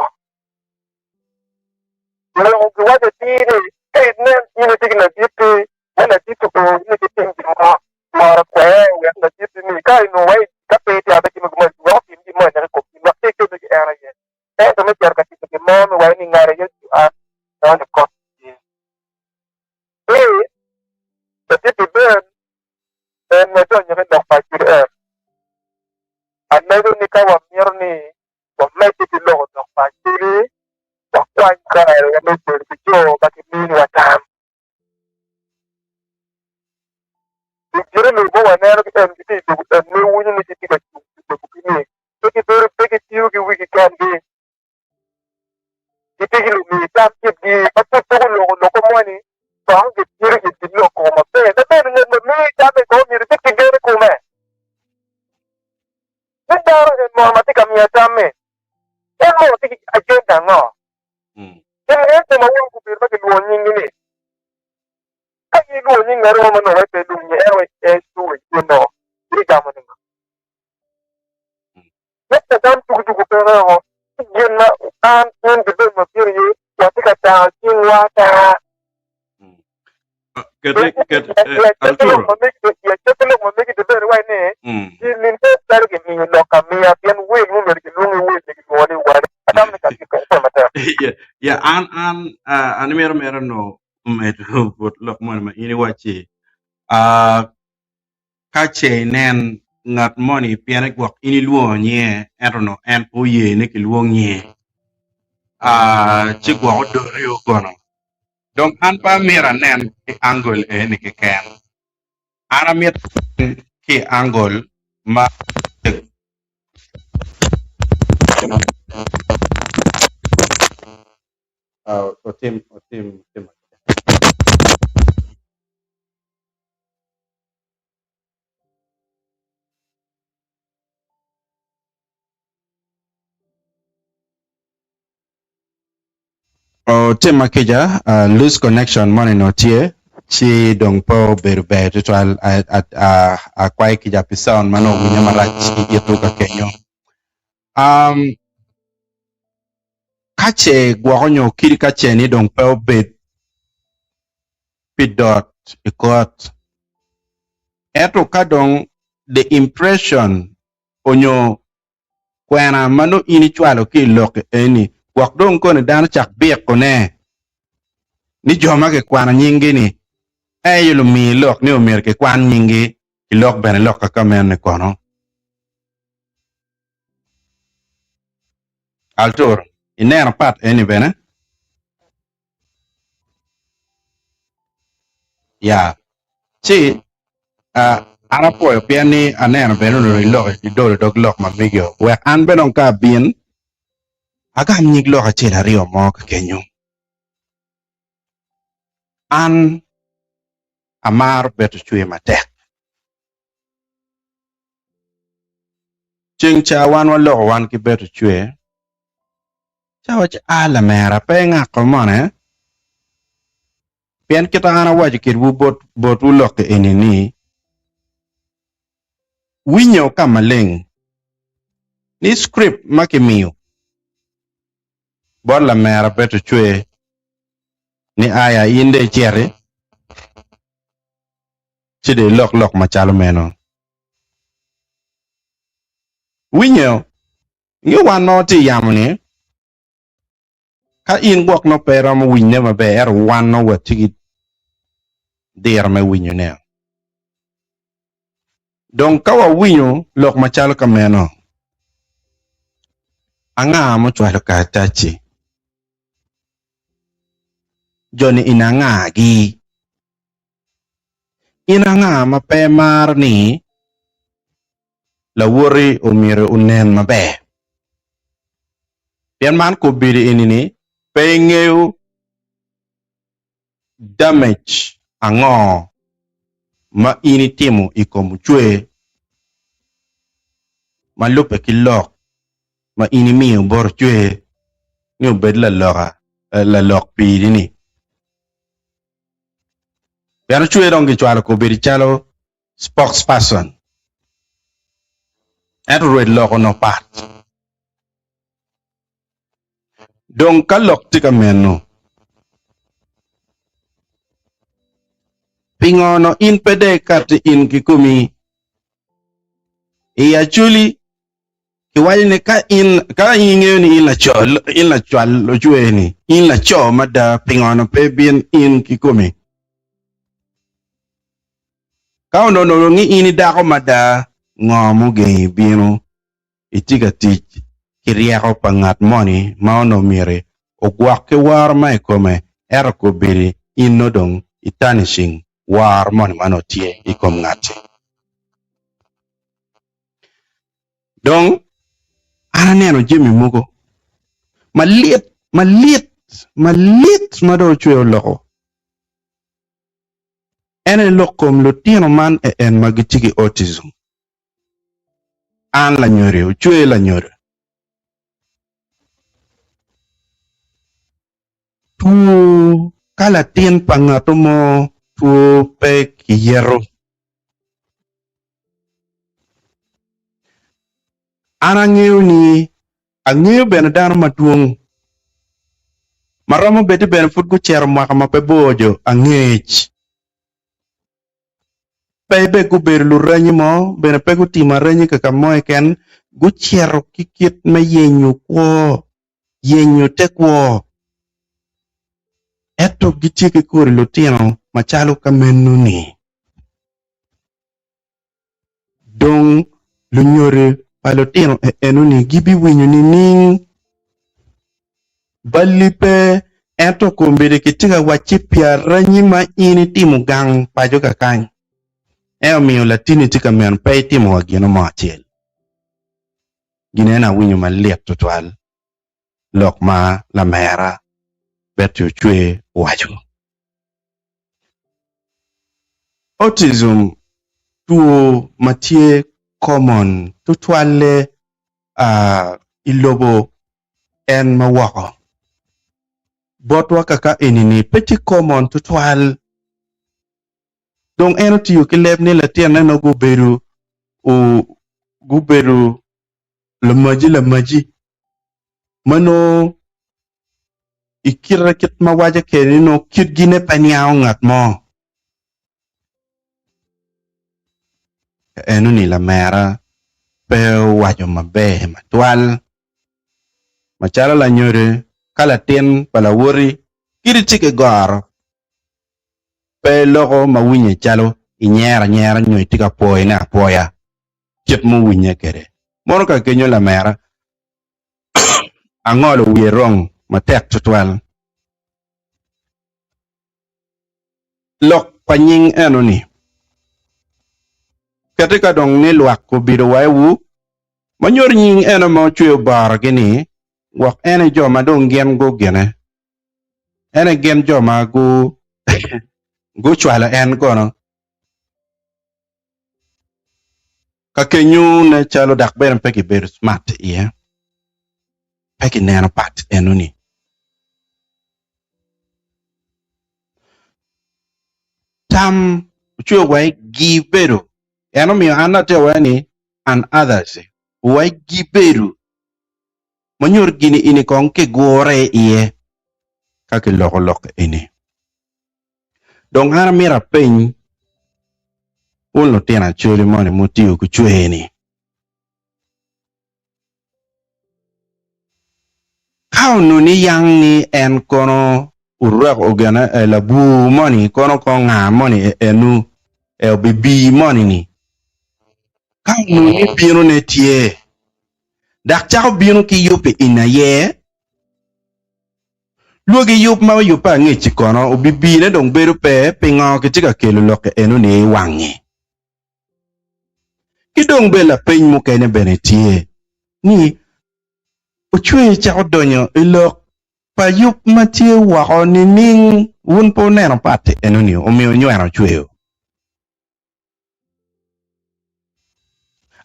Onongo giwaco atir ni ka inen in itye ki laditti ma laditti o ni ki tim gin mo, moro kwer wek laditti ni ka inongo wa ka pe itye abe timo gin mo wek otim gin mo ineko i kom in wek pe ikemme ki en aye. Ento me cito ka timo gin mo me waco ni ngati aye otiyo an, meno ni kot tye. Ci laditti Ben en ma donyo ki lok pa Acil-en. Alego ni ka wamito ni wamedde ki loko lok pa Acil-li, wakwany karewa me bedo ki jo ma giminiwa tam. Ludito lobo ma waneno ki en gitye i lobo en ma iwinyo ni gitye ka cung pi lobogi-ni, pe gibedo pe gitiyo ki wigi kengi. Gitye ki lumi tam kitgi ma pud pe guloko loko moni, kong gitito itgi lok koko maber. Ma bene ngat ma miyi tamme. wai pe lung nye en wai e su wai tu no iri gamo ni ngo. Me lagam tukutuku pe weko ci gin ma an in gibed ma bino iye watye ka tango cingwa ata. Kete, ket, eh, Arturo. Yacece lok ma megi dibed wai ni gin pe calo gimiyo lok amiya pien wel mumyero gilwongi wel ni gilwongo ni wali. Atamo ni kacel kong pol matek. Yeah, yeah, an an uh, an imito mere no medo but lok moni ma in iwacci uh, Ka ce inen ngat moni pien gwok in ilwongo nyinge ento nongo en pe oye ni kilwong nyinge, ci gwok odoti kono. Dong an pe amito anen ki angle eni keken, an amito anen ki i angle ma otim otim otim. Otima kica, loose connection moni onongo tye ci dong pe obedo ber tutwal. Akwayo kica pi sound ma nongo owinye marac i itu ka kenyo. Ka ce gwoko nyo kidi ka ce ni dong pe obed pi dot i kot, ento ka dong the impression onyo kwena ma nongo in icwalo ki i lok eni gwok dong koni dano cak biko ne ni jo ma kikwano nying gi ni aye lumi lok ni omyero kikwan nying gi ki lok bene lok kaka meno ni kono. Altur, ineno pat eni bene? Ya. Ci, uh, an apwoyo pien ni aneno bene onongo iloko idolo dog lok ma megi-o. Wek an bene dong ka abin, agam nyig lok acel aryo mo kakenyo. An amaro beto cwer matek. Ceng ca wan waloko wan ki beto cwer, ci awaco a lamera pe ingako mone, pien kita an awaco kedwu bot botwu lok eni ni, winyo ka maleng ni script ma kimiyo bot lamera beto cwer ni aya in dong iciti ci dong ilok lok macalo meno. Winyo, inge wan ma watye i yamo-ni, ka in gwok nongo pe iromo winyone maber, ento wan nongo watye ki diro me winyone. Dong ka wawinyo lok macalo ka meno, anga mucwalo karatac-ci? Jo-ni in angagi? In anga ma pe maro ni lawoti omyero onen maber? Pien man kobedo eni-ni pe ingeyo damage ango ma in itimo i kom ocwe ma lubbe ki lok ma in imiyo bot ocwe ni obed laloka lalok piri-ni. Pien ocwe dong gicwalo kobedo calo spokesperson, ento rwed lok onongo pat. Dong ka lok tye ka meno, pingo onongo in pe dong ikati in kikomi i Acholi? Kiwaco ni ka in ka in ingeyo ni in laco in lacwal ocwe ni in laco mada pingo onongo pe ibin in kikomi? Ka onongo onongo ni in idako mada ngo mugengi bino itye ka tic ki ryeko pa ngat moni ma onongo myero ogwok ki woro ma i kome ento kobedi in nongo dong i tarnishing woro moni ma onongo tye i kom ngat-ti. Dong an aneno jami mogo malit, malit, malit ma dong ocweyo oloko. En aye lok kom lutino man en ma gitye ki autism. An lanyodo, ocwe lanyodo. Two ka latin pa ngato mo. Two pe kiyeto. An angeyo ni angeyo bene dano madwong ma romo bed ni bene pud gucito mwaka ma pe bor jo angec. Pe bene gubedo luranyi mo, bene pe gutimo aranyi kaka mo keken, gucito ki kit me yenyo kwo, yenyo te kwo. Ento gitye ki kodi lutino macalo ka meno-ni. Dong lunyodo pa lutino eno-ni gibiwinyo nining? Balli pe, ento kombeddi kitye ka wacci pi aranyi ma in itimo gang paco kakany, en omiyo latinni tye ka meno pe itimo wa gino mo acel. Gin eno awinyo malit tutwal lok ma lamera Betty Ocwe owaco. Autism two ma tye common tutwalle i lobo en ma woko. Botwa kaka eni-ni pe tye common tutwal. Dong en otiyo ki leb ni latinne nongo gubedo gubedo lamaji lamaji ma nongo i kite kit ma waco kwede ni nongo kitgine pe niango ngat mo. Enoni lamera pe owaco maber matwal. Macalo lanyodo ka latin pa lawoti kadi tye ki goro pe iloko ma winye calo inyero anyera nyo itye ka pwoyone apwoya kit muwinye kwede. Mono ka kenyo lamera angolo wiye rong matek tutwal. Lok pa nying eno-ni keti ka dong ni lwak obido wa i wu, ma nyuto nying eno ma ocweyo borogi-ni, gwok en aye jo ma dong gin gugine, en aye gin jo ma gucwalo en kono. Ka kenyo nen calo dok bene pe gibedo smart iye, pe gineno pat enoni. Tam ocweyo wa i gibedo, en omiyo an atye awaco ni and others wa i gibedo ma nyuto gini eni kong kigure iye ka kiloko lok eni. Dong an amito apeny wun lutino Acholi moni mutiyo ki cwer-ni, ka onongo ni yang ni en kono orweko ogene labwor moni kono kong nga moni enu obibi moni-ni, ka onongo ni binone tye dok cako bino ki yub i in aye, Lwogi yub ma oyubbe angec-ci kono obibine dong bedo pe, pingo kitye ka kelo lok enoni i wangi? Ki dong bene lapeny mukene bene tye ni, Ocwe cako donyo i lok pa yub ma tye woko nining? Wun pe wuneno pat enoni omiyo nyweno ocweyo?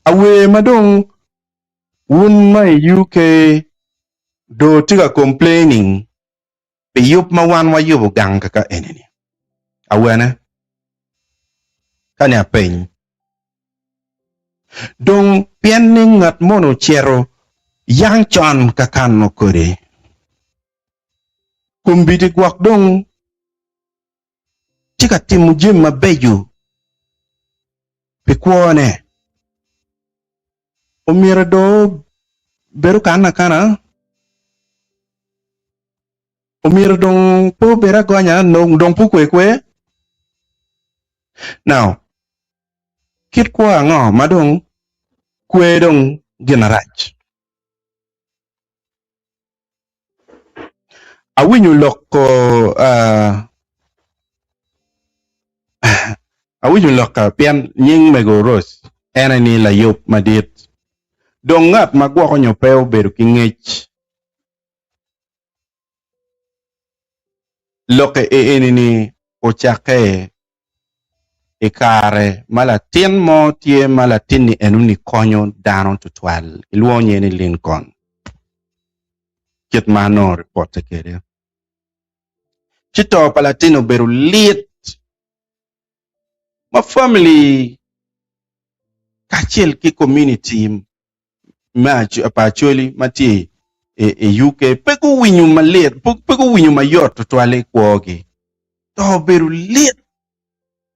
Awer ma dong wun ma i UK do tye ka complaining pi yub ma wan wayubo gang kaka eni-ni. Awene? Ka ni apeny. Dong pien ni ngat moni ocito yang con ka kano kodi, kombeddi gwok dong tye ka timo jami mabeco pi kwone, omyero dong obed okan akana? Omyero dong pe obed agonya dong pe okwe kwe? Now, kit kwo ango ma dong kwe dong gin marac? Awinyo lok awinyo lok pien nying mego Rose en aye ni layub madit dong ngat ma gwoko nyo pe obedo ki ngec Lokke eni-ni ocakke i kare ma latin mo tye ma latin-ni enoni konyo dano tutwal. Kilwongo nyinge ni Lincoln, kit ma anongo ripotte kwede. Ci to pa latin-ni obedo lit. Ma family kacel ki community me pa Acholi ma tye i UK pe guwinyo malit, pe guwinyo mayot tutwal i kwogi. To obedo lit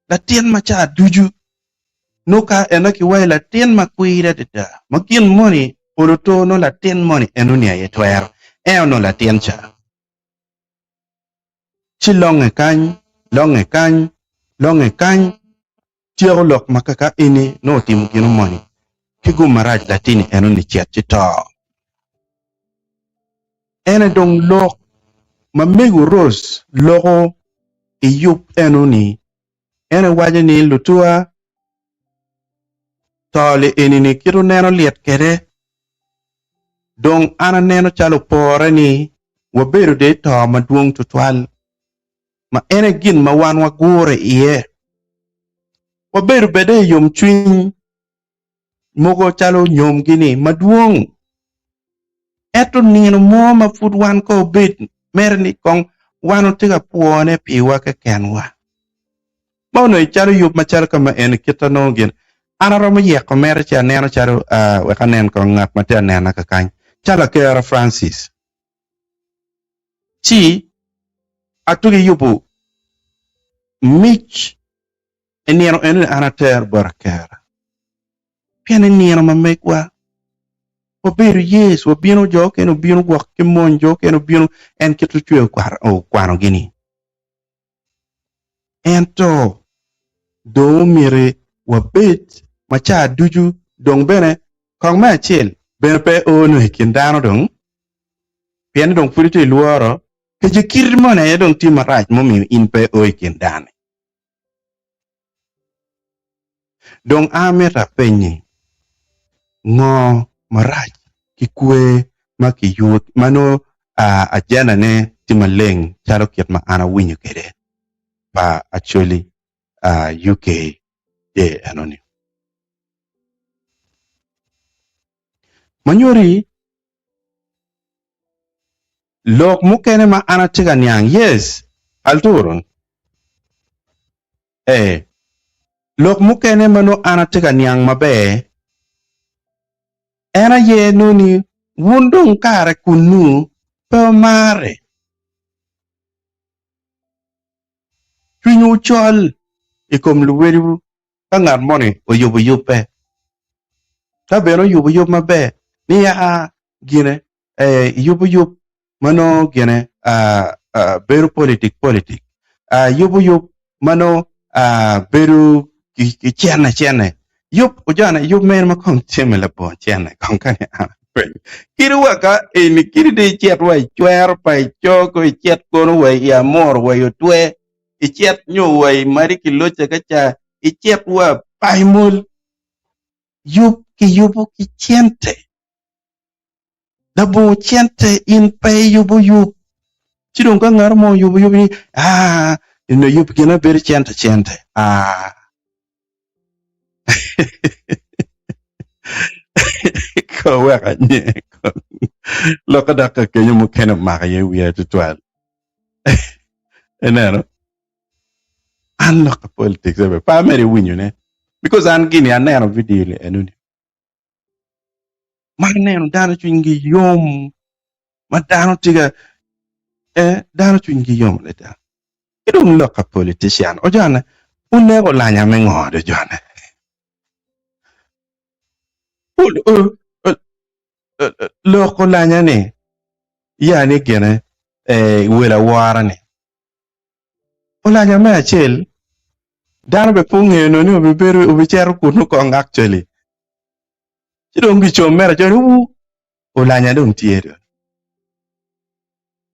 latin ma ca ducu nongo ka eno kiwaco latin ma kwiri adada ma gin moni olo to nongo latin moni enoni aye twero en onongo latin ca. Ci longe kany, longe kany, longe kany, tyeko lok ma kaka eni nongo otimo gino moni ki gum marac latini enoni cet ci to. Ene dong lok ma mego Rose loko i yub enoni, en owaco ni lutuwa to li enini kit oneno lit kede dong an aneno calo opore ni wabedo de i to madwong tutwal. ma en aye gin ma wan wagure iye. Wabedo bene i yomcwiny mogo calo nyomgi-ni madwong. Ento nino mo ma pud wan kong obed mere ni kong wan watye ka pwone piwa kekenwa. Ma onongo calo yub macalo ka ma eni kit anongo gin. An aromo yeko mere ci aneno calo wek anen kong ngat ma tye ka nena kakany calo Akera Francis. Ci atugi yubo mic i nino eno-ni an atero bot akera, pien i nino ma megwa wabedo yes, wabino jo okene obino gwok ki mony, jo okene obino en kit ocweyo okwanogi-ni. Ento dong omyero wabed ma ca ducu dong bene kong me acel bene pe o nongo i kin dano dong pien ni dong pud itye i lworo, kece kiti moni aye dong tye marac mumiyo in pe o i kin dano-ni. Dong an amito apenyi, ngo marac ki kwer ma kiyubo ma nongo ajendane tye maleng calo kit ma an awinyo kwede pa Acholi UK Day enoni? Ma nyuti Lok mukene ma an atye ka niang, yes, Alturo, ee, lok mukene ma nongo an atye ka niang maber, en aye nongo ni wun dong kare kunnu pe wumare. Cwinywu col i kom luwediwu ka ngat moni oyubo yubbe, ka bene oyubo yub maber ni aa gine iyubo yub ma nongo gine bedo politik politik, iyubo yub ma nongo bedo ki cene cene, yub ojone yub mene ma kong timme labongo cene kong ka ni an apenyo kadi wa ka eni kadi dong icit wa icwero pa icogo icit kono wa i amuru wa i otwe icit nyo wa i madi ki loca ka ca icit wa paimol yub kiyubo ki cente labongo cente in pe iyubo yub ci dong ka ngat mo oyubo yub ni aa eno yub gine bedo cente cente aa ko wek anye lok dok ka kenyo mukene omako iye wiya tutwal Ineno? An lok ka politics ebe pe amedde winyone because an gini aneno video ni enoni ma aneno dano cwinygi yom ma dano tye ka eh dano cwinygi yom adada ki dong lok ka politician ojone wuneko olanya me ngo do jone lok olanya ni ya ni gine wel awora ni olanya me acel dano bene pe ongeyo nongo ni obibedo obicito kunu kong actually ci dong gicom mere acel wu olanya dong tye dong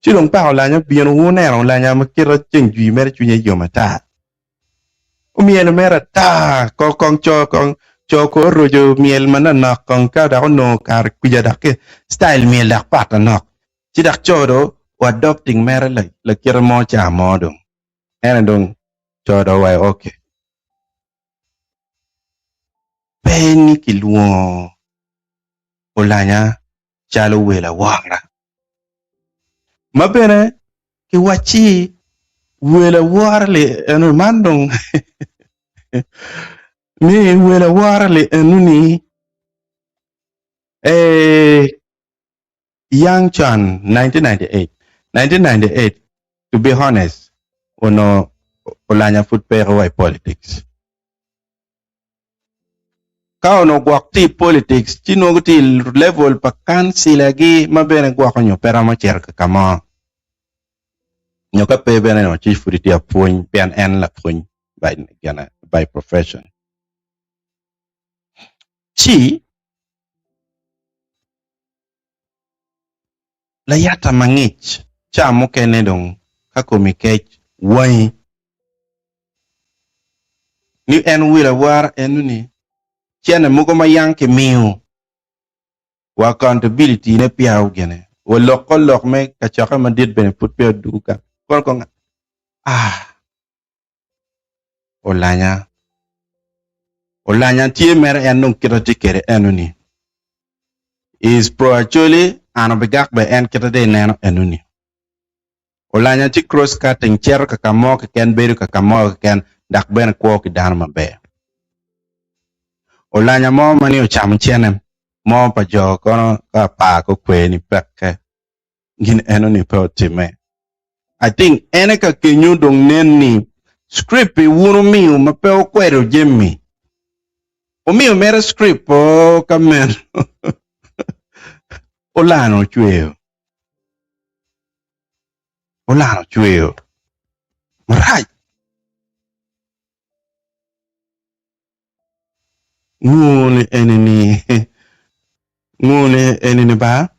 Ci dong paka olanya obino, wuneno olanya ma kite ceng jwi mere cwinye yom ata. Omyelo mere ata, ko kong co kong co ko oroco myel manonok kong ka dok onongo kare kwica dok ki style myel dok pat manok. Ci dok co do o adopting mere lakite mo ca mo dong. Ene dong co do owaco ok. Pe ni kilwongo olanya calo wel awora. Ma bene kiwacci wel awora-li eno man dong. Ni wel awora li enoni ee yang con 1998 1998 to be honest onongo olanya pud peke wa i politics. Ka onongo gwok tye i politics ci nongo tye i level pa kancila gi ma bene gwoko nyo pe romo cito ka mo nyo ka pe bene nongo ci pud tye apwony pien en lapwony by gine by profession. Ci layata mangic ca mukene dong ka komi kec wangi ni en wil awara eno-ni cene mogo ma yang kimiyo wa accountability ne peya ogene wa lok ko lok me kacokke madit bene pud peya odugu gang kono kong ah olanya olanya tye mere en dong kite tye kwede eno-ni is pro Acholi an obigak bene en kite dong ineno eno-ni. Olanya ci cross cutting cito ka ka mo keken bedo ka ka mo keken dok bene kwo ki dano maber. Olanya mo ma ni ocamo cene mo pa jo kono ka apar ka okwe ni pekke gin eno ni pe otime. I think ene ka kenyo dong nen ni script pi wun omiyo ma pe okwedo jami. Omiyo mere script po ka meno olano ocweyo. Olano cweyo marac. Nguni eni-ni, nguni eni-ni ba,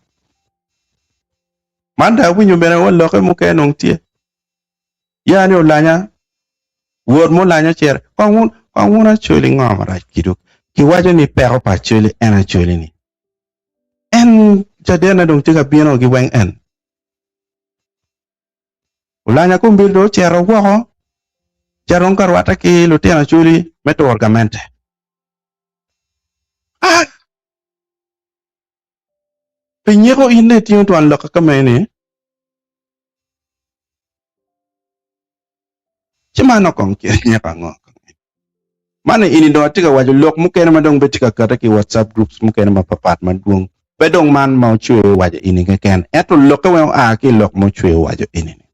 man dong awinyo bene wa lokke mukene dong tye, ya ni olanya, wot mulanya ocito, kong wun, kong wun Acholi ngo marac kidwu? Kiwaco ni peko pa Acholi en Acholi-ni. En cadenne dong tye ka bino gi weng en. Olanya kombeddi dong ocito woko, ocito dong ka rwatte ki lutino Acholi me turo gamente. Ah! Pi nyeko in dong itingo twon lokka ka meni, Ci man kong kit nyeko ango? Man eni dong atye ka waco lok mukene ma dong bene tye ka kati ki i WhatsApp groups mukene mapapat madwong. Pe dong man ma ocweyo owaco eni keken, ento lokke weng oa ki i lok ma ocweyo owaco eni-ni.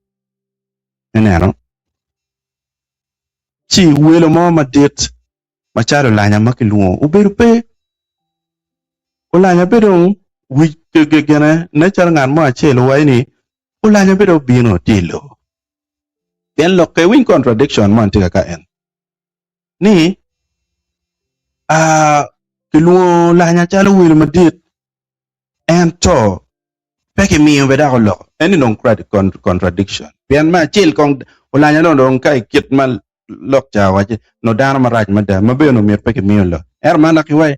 Ineno? Ci welo mo madit macalo olanya ma kilwongo obedo pe. Olanya pe dong wic gene nen calo ngat mo acel owaco ni Olanya bene obino tye i lobo. Pien lokke winy contradiction mo tye ka en ni kilwongo olanya calo welo madit ento pe kimiyo bene dok oloko. Eni dong contradiction pien me acel kong olanya dong dong ka i kit ma lok ca owaci nongo dano marac mada ma bene onongo myero pe kimiyo lok ento man dok iwaci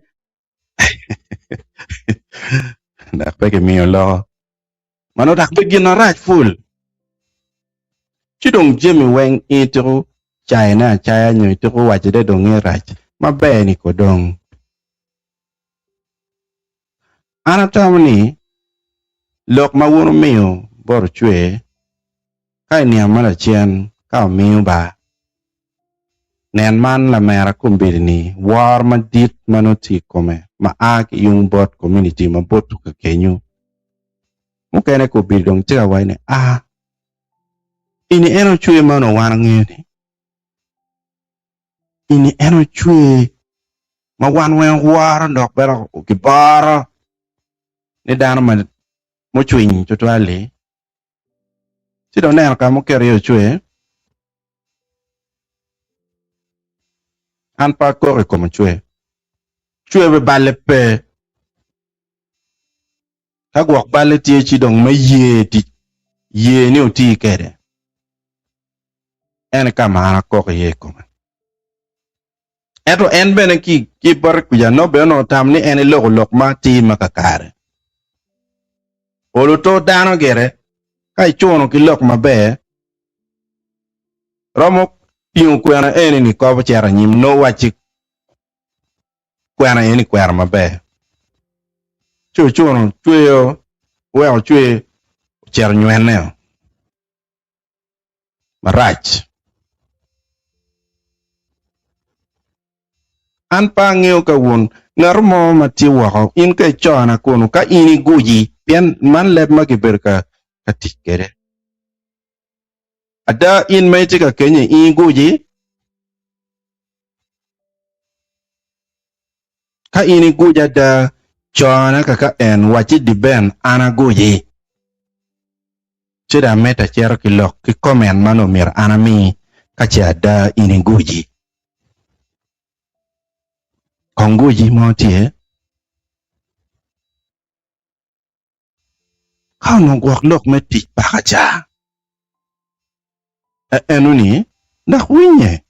dok pe kimiyo loko. Mano dok pe gin marac pul. Ci dong jami weng in itiko cayone acaya nyo itiko wacone dong ni rac maber ni ko dong. An atamo ni lok ma wun wumiyo bot ocwe ka i nino ma lacen ka omiyo ba nen man lamera kombeddi ni woro madit ma nongo tye i kome ma a ki yung bot komuniti ma bot ka kenyo. Mukene kombeddi dong tye ka waco ni aa eni en ocwe ma onongo wan wangeyo ni eni en ocwe ma wan weng woro dok bene kiboro ni dano ma mucwiny tutwal-li ci dong neno ka ma oketo iye ocwe an pe akok i kom ocwe ocwe bene balle pe. Ka gwok balle tye ci dong me ye tic ye ni oti kwede en aye ka ma an akok iye i kome. Ento en bene ki ki bote kuca nongo bene onongo tamo ni en eloko lok ma atir ma kakare. Olo to dano gire ka icuno ki lok maber romo tingo kwena eni ni kobo cito anyim nongo wacci kwena eni kwena maber. Ci ocuno cweyo oweko ocwe ocito onywene marac. An pe angeyo ka wun ngat mo ma tye woko, in ka icona kunu, ka in iguji, pien man leb ma kibedo ka ka tic kwede. Ada, in ma itye ka kenye, in iguji? Ka in iguji ada, cona kaka en, wacci Diben, an aguji. Ci dong amedde acito ki lok ki komen ma onongo myero an ami ka ce ada in iguji. Kong guji mo tye? Ka onongo gwok lok me tic paka ca, eno-ni dok winye.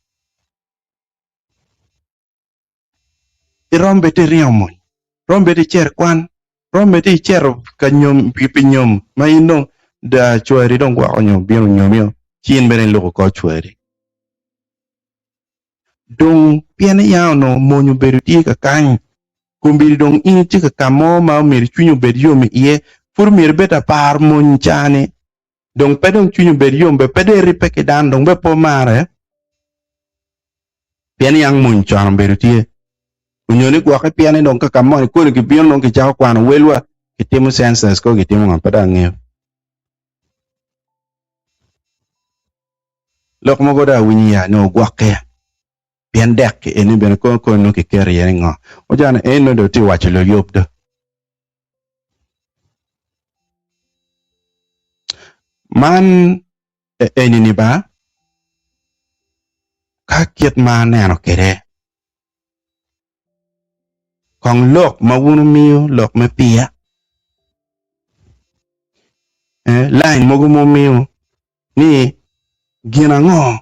Irom bed iringo mony, romo bed icito i kwan, romo bed icito ka nyom pi nyom ma in dong da cwari dong gwoko nyo bino nyomio ci in bene iluko kor cwari. Dong pien ni ya onongo mony obedo tye kakany, kombeddi dong in itye ka ka mo ma omyero cwinyi obed yom iye, pud omyero ibed aparo mony ca-ni. Dong pe dong cwinyi obed yom bene, pe dong iribbe ki dano, dong bene pe wumare. Pien yang mony con obedo tye, onyo ni gwokke pien ni dong ka ka moni koni gibino dong gicako kwano welwa, gitimo census ko gitimo ngo pe dong angeyo. Lok mogo dong awinyo ya ni ogwokke pien dek ki eni bene kono koni nongo kiketo iye ni ngo. Ojane eni nongo dong tye waco luyub do. Man eni ni ba ka kit ma aneno kwede kong lok ma wun wumiyo lok me piya lain mogo ma wumiyo ni gin ango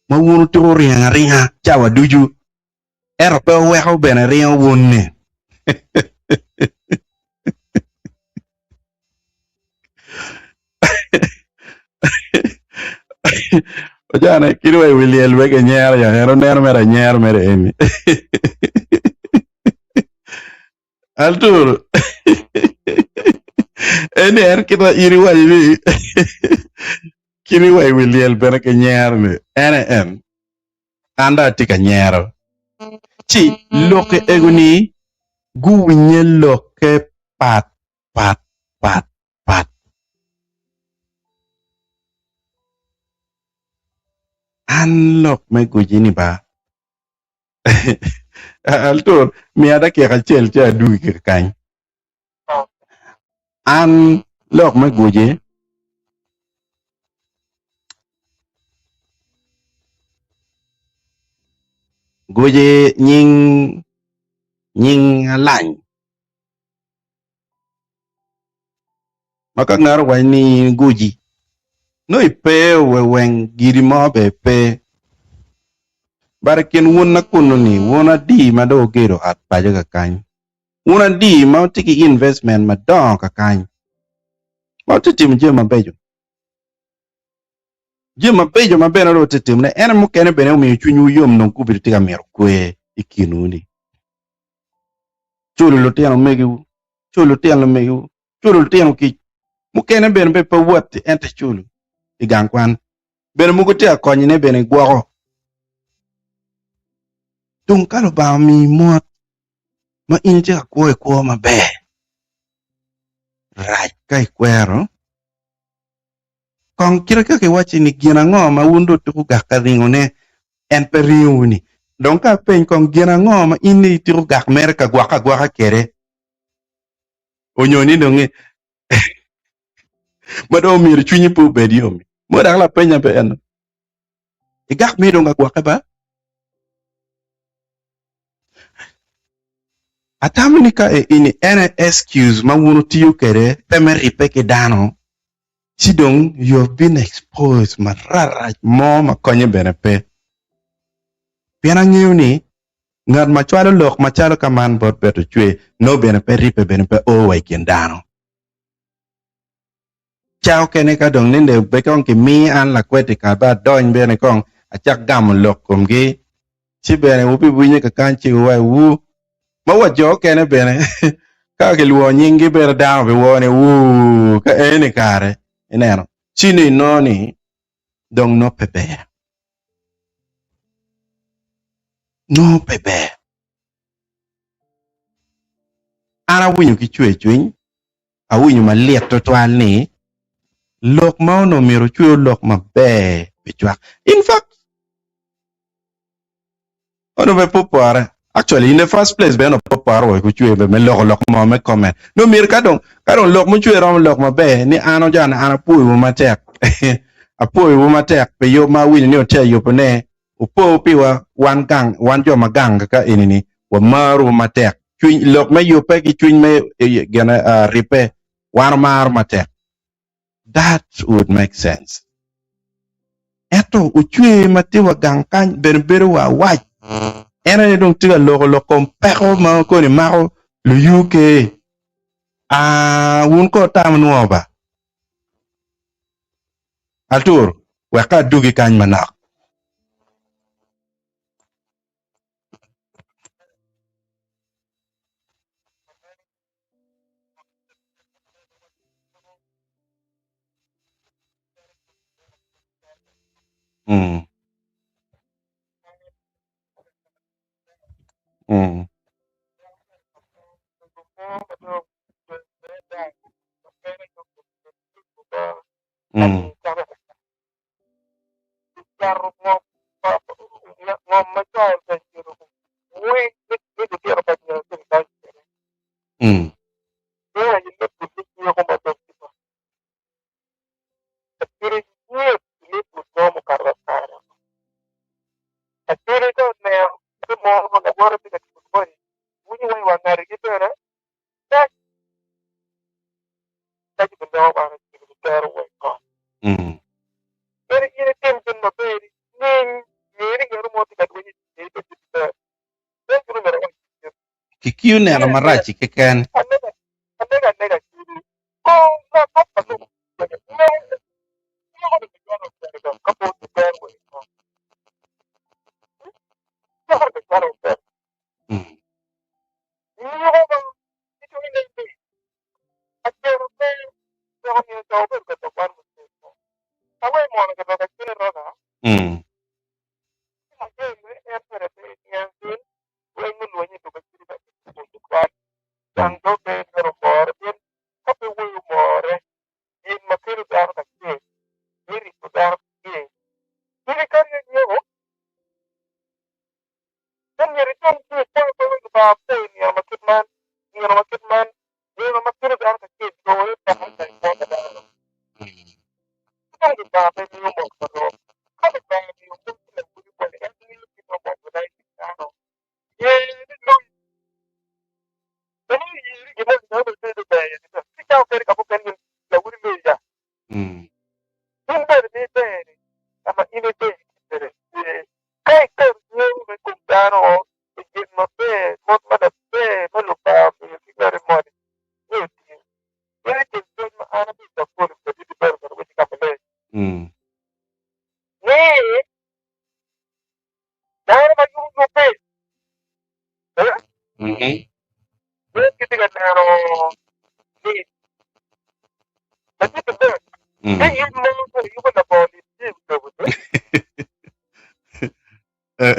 ma wun wutuko ringo aringa cawa ducu ento pe wuweko bene ringo wun-ni. Ojane kit wa i wi lyel wek enyero ya en oneno mere anyero mere eni. Arturo eni en kit ma in iwaco ni kit wa i wi lyel bene kinyero ni ene en. An dong atye ka nyero. Ci lokke ego-ni guwinye lokke pat pat pat pat. An lok me guji-ni ba. Altur, miya dakika acel ci adwogi ki kakany. An lok me guji guji nying nying alany ma ka ngat owaco ni in guji nongo ipe weng giri mo bene pe but i kin wun na kunu ni wun adi ma dong wugedo ot paco kakany Wun adi ma wutye ki investment madongo kakany ma wutye timo jami mabeco? Jami mabeco ma bene dong wutye timone ene mukene bene omiyo cwinywu yom dong gubedo tye ka mito kwer i kinwu-ni. Culo lutino megiwu, culo lutino lumegiwu, culo lutino kic mukene bene pe watti ento iculo i gang kwan. Bene mogo tye ka konyone bene igwoko. Dong ka Lubanga omiyi mot ma in itye ka kwo i kwo maber, rac ka ikwero. Kong kite ka kiwacci ni gin ango ma wun dong wutuko gak ka ringone, en pe ringowu-ni. Dong ka apeny kong gin ango ma in itiko gak mere ka gwoko agwoka kwede, onyo ni dong ma dong omyero cwinyi pe obed yom-mi. Mo dok lapenya pe eno. Igak mi dong ka gwokke ba? Atamo ni ka eni en aye excuse ma wun wutiyo kwede pe me ribbe ki dano, ci dong you have been exposed mararac mo ma konye bene pe. Pien angeyo ni ngat ma cwalo lok macalo ka man bot Beto Cwe nongo bene pe ribbe bene pe o wa i kin dano. Ca okene ka dong ninde be kong kimi an lakwed i kaba adony bene kong acak gamo lok komgi ci bene wubiwinyo kakany ci wuwaco wu ma wa jo okene bene ka kilwongo nyinggi bene dano biwoo ni wuu ka eni kare ineno ci ni inongo ni dong nongo pe ber nongo pe ber. awinyo ki cwercwiny, awinyo malit twatwal ni lok ma onongo myero ocwe olok maber pi cwak. In fact, onongo bene pe opore. Actually, in the first place bene onongo pe opore wa ki ocwe bene me loko lok mo me comment. Nongo myero ka dong ka dong lok mucwe romo lok maber ni an ojane an apwoyowu matek. Apwoyowu matek pi yub ma awinyo ni wutye ka yubone. Wupo piwa wan gang wan jo ma gang kaka eni-ni wamarowu matek. Cwiny lok me yubbe ki cwiny me gine ribbe wan wamaro matek. That would make sense. Ento ocwe ma tye wa gang kany bene bedo wa awac. En aye dong tye ka loko lok kom peko ma koni mako lu UK. Aa, wun ko tam nwo ba. Artur, wek ka adugi kany manok. Mm. Mm. Mm. Mm. Mm. Kikiyo neno marac-ci keken. Mm. Mm. Mm. Mm. Mhm. Mm. Eh,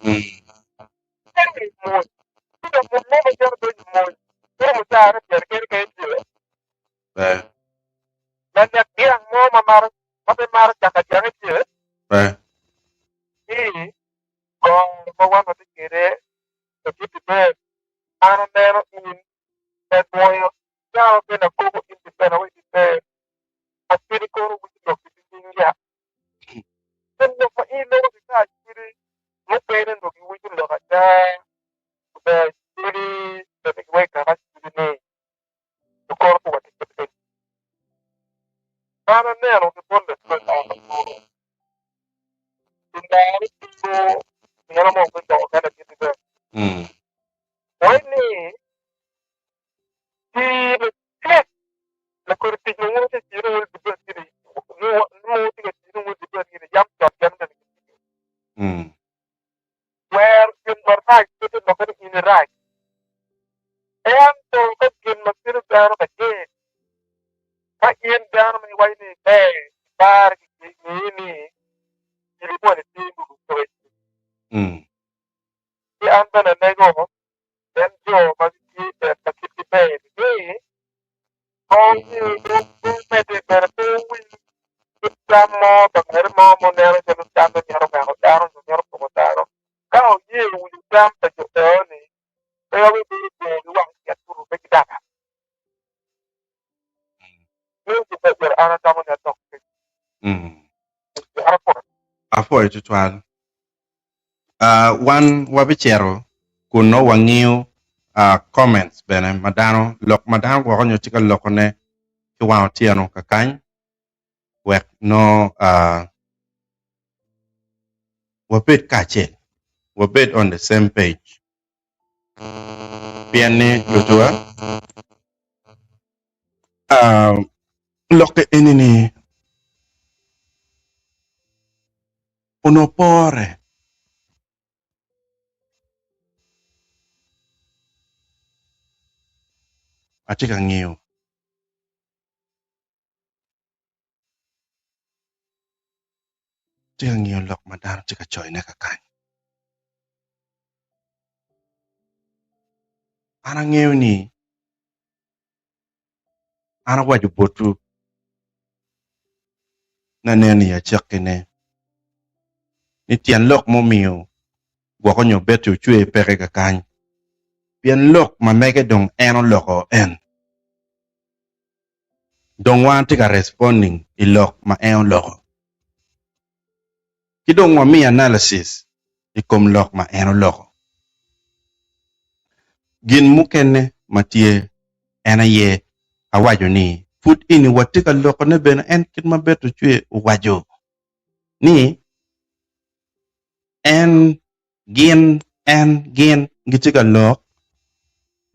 Mm. Eh. Eh. Mm. dano kacel. Ka in dano ma iwaco ni iber, ipare ki ngeyi ni kidi moni tye murukke Ci an bene alego en jo ma gitye i tet ma kitgi ber-ri ni, Pe wumedde bene pe wuwiny kit tam mo pa ngat mo ma wuneno calo tamme mito ngako dano nyo mito poko dano. Ka wuye winyo tam pa jo eno-ni, pe wubibedo bor ki wang cet murubbe ki daba. Meno gin ma myero an atamo ni adok kwede. An apwoyo. Apwoyo tutwal. Wan wabicito kun nongo wangiyo comments bene ma dano lok ma dano gwoko nyo tye ka lokone ki wang otyeno kakany wek nongo wabed kacel wabed on the same page pien ni lutuwa lokke eni-ni onongo pore. Atye ka ngiyo. Atye ka ngiyo lok ma dano tye ka coyone kakany. An angeyo ni An awaco botwu ni aneno i acakkine ni tyen lok mumiyo gwoko nyo Betty ocwe peke kakany pien lok ma mege dong en oloko en dong wan atye ka responding i lok ma en oloko ki dong wamiyo analysis i kom lok ma en oloko. Gin mukene ma tye en aye awaco ni pud eni watye ka lokone bene en kit ma Betty Ocwe owaco ni en gin en gin gitye ka lok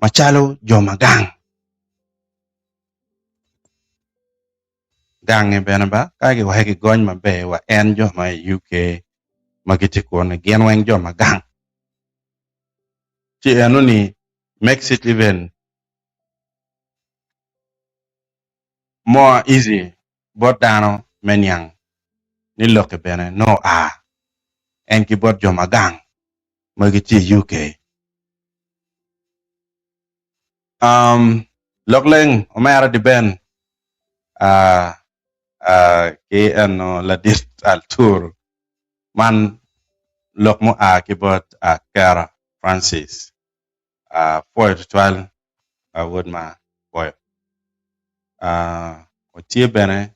macalo jo ma gang. Gangi bene ba ka giweko gigony maber wa en jo ma i UK ma gitye kunu gin weng jo ma gang ci eno ni makes it even more easy bot dano me niang ni lokki bene nongo oa en ki bot jo ma gang ma gitye i UK. Um, lok leng omera di Ben uh, uh, ki eno ladit Altur man lok mua ki bot uh, Kera Francis uh, pwoyo tutwal uh, wod ma pwoyo uh, watye bene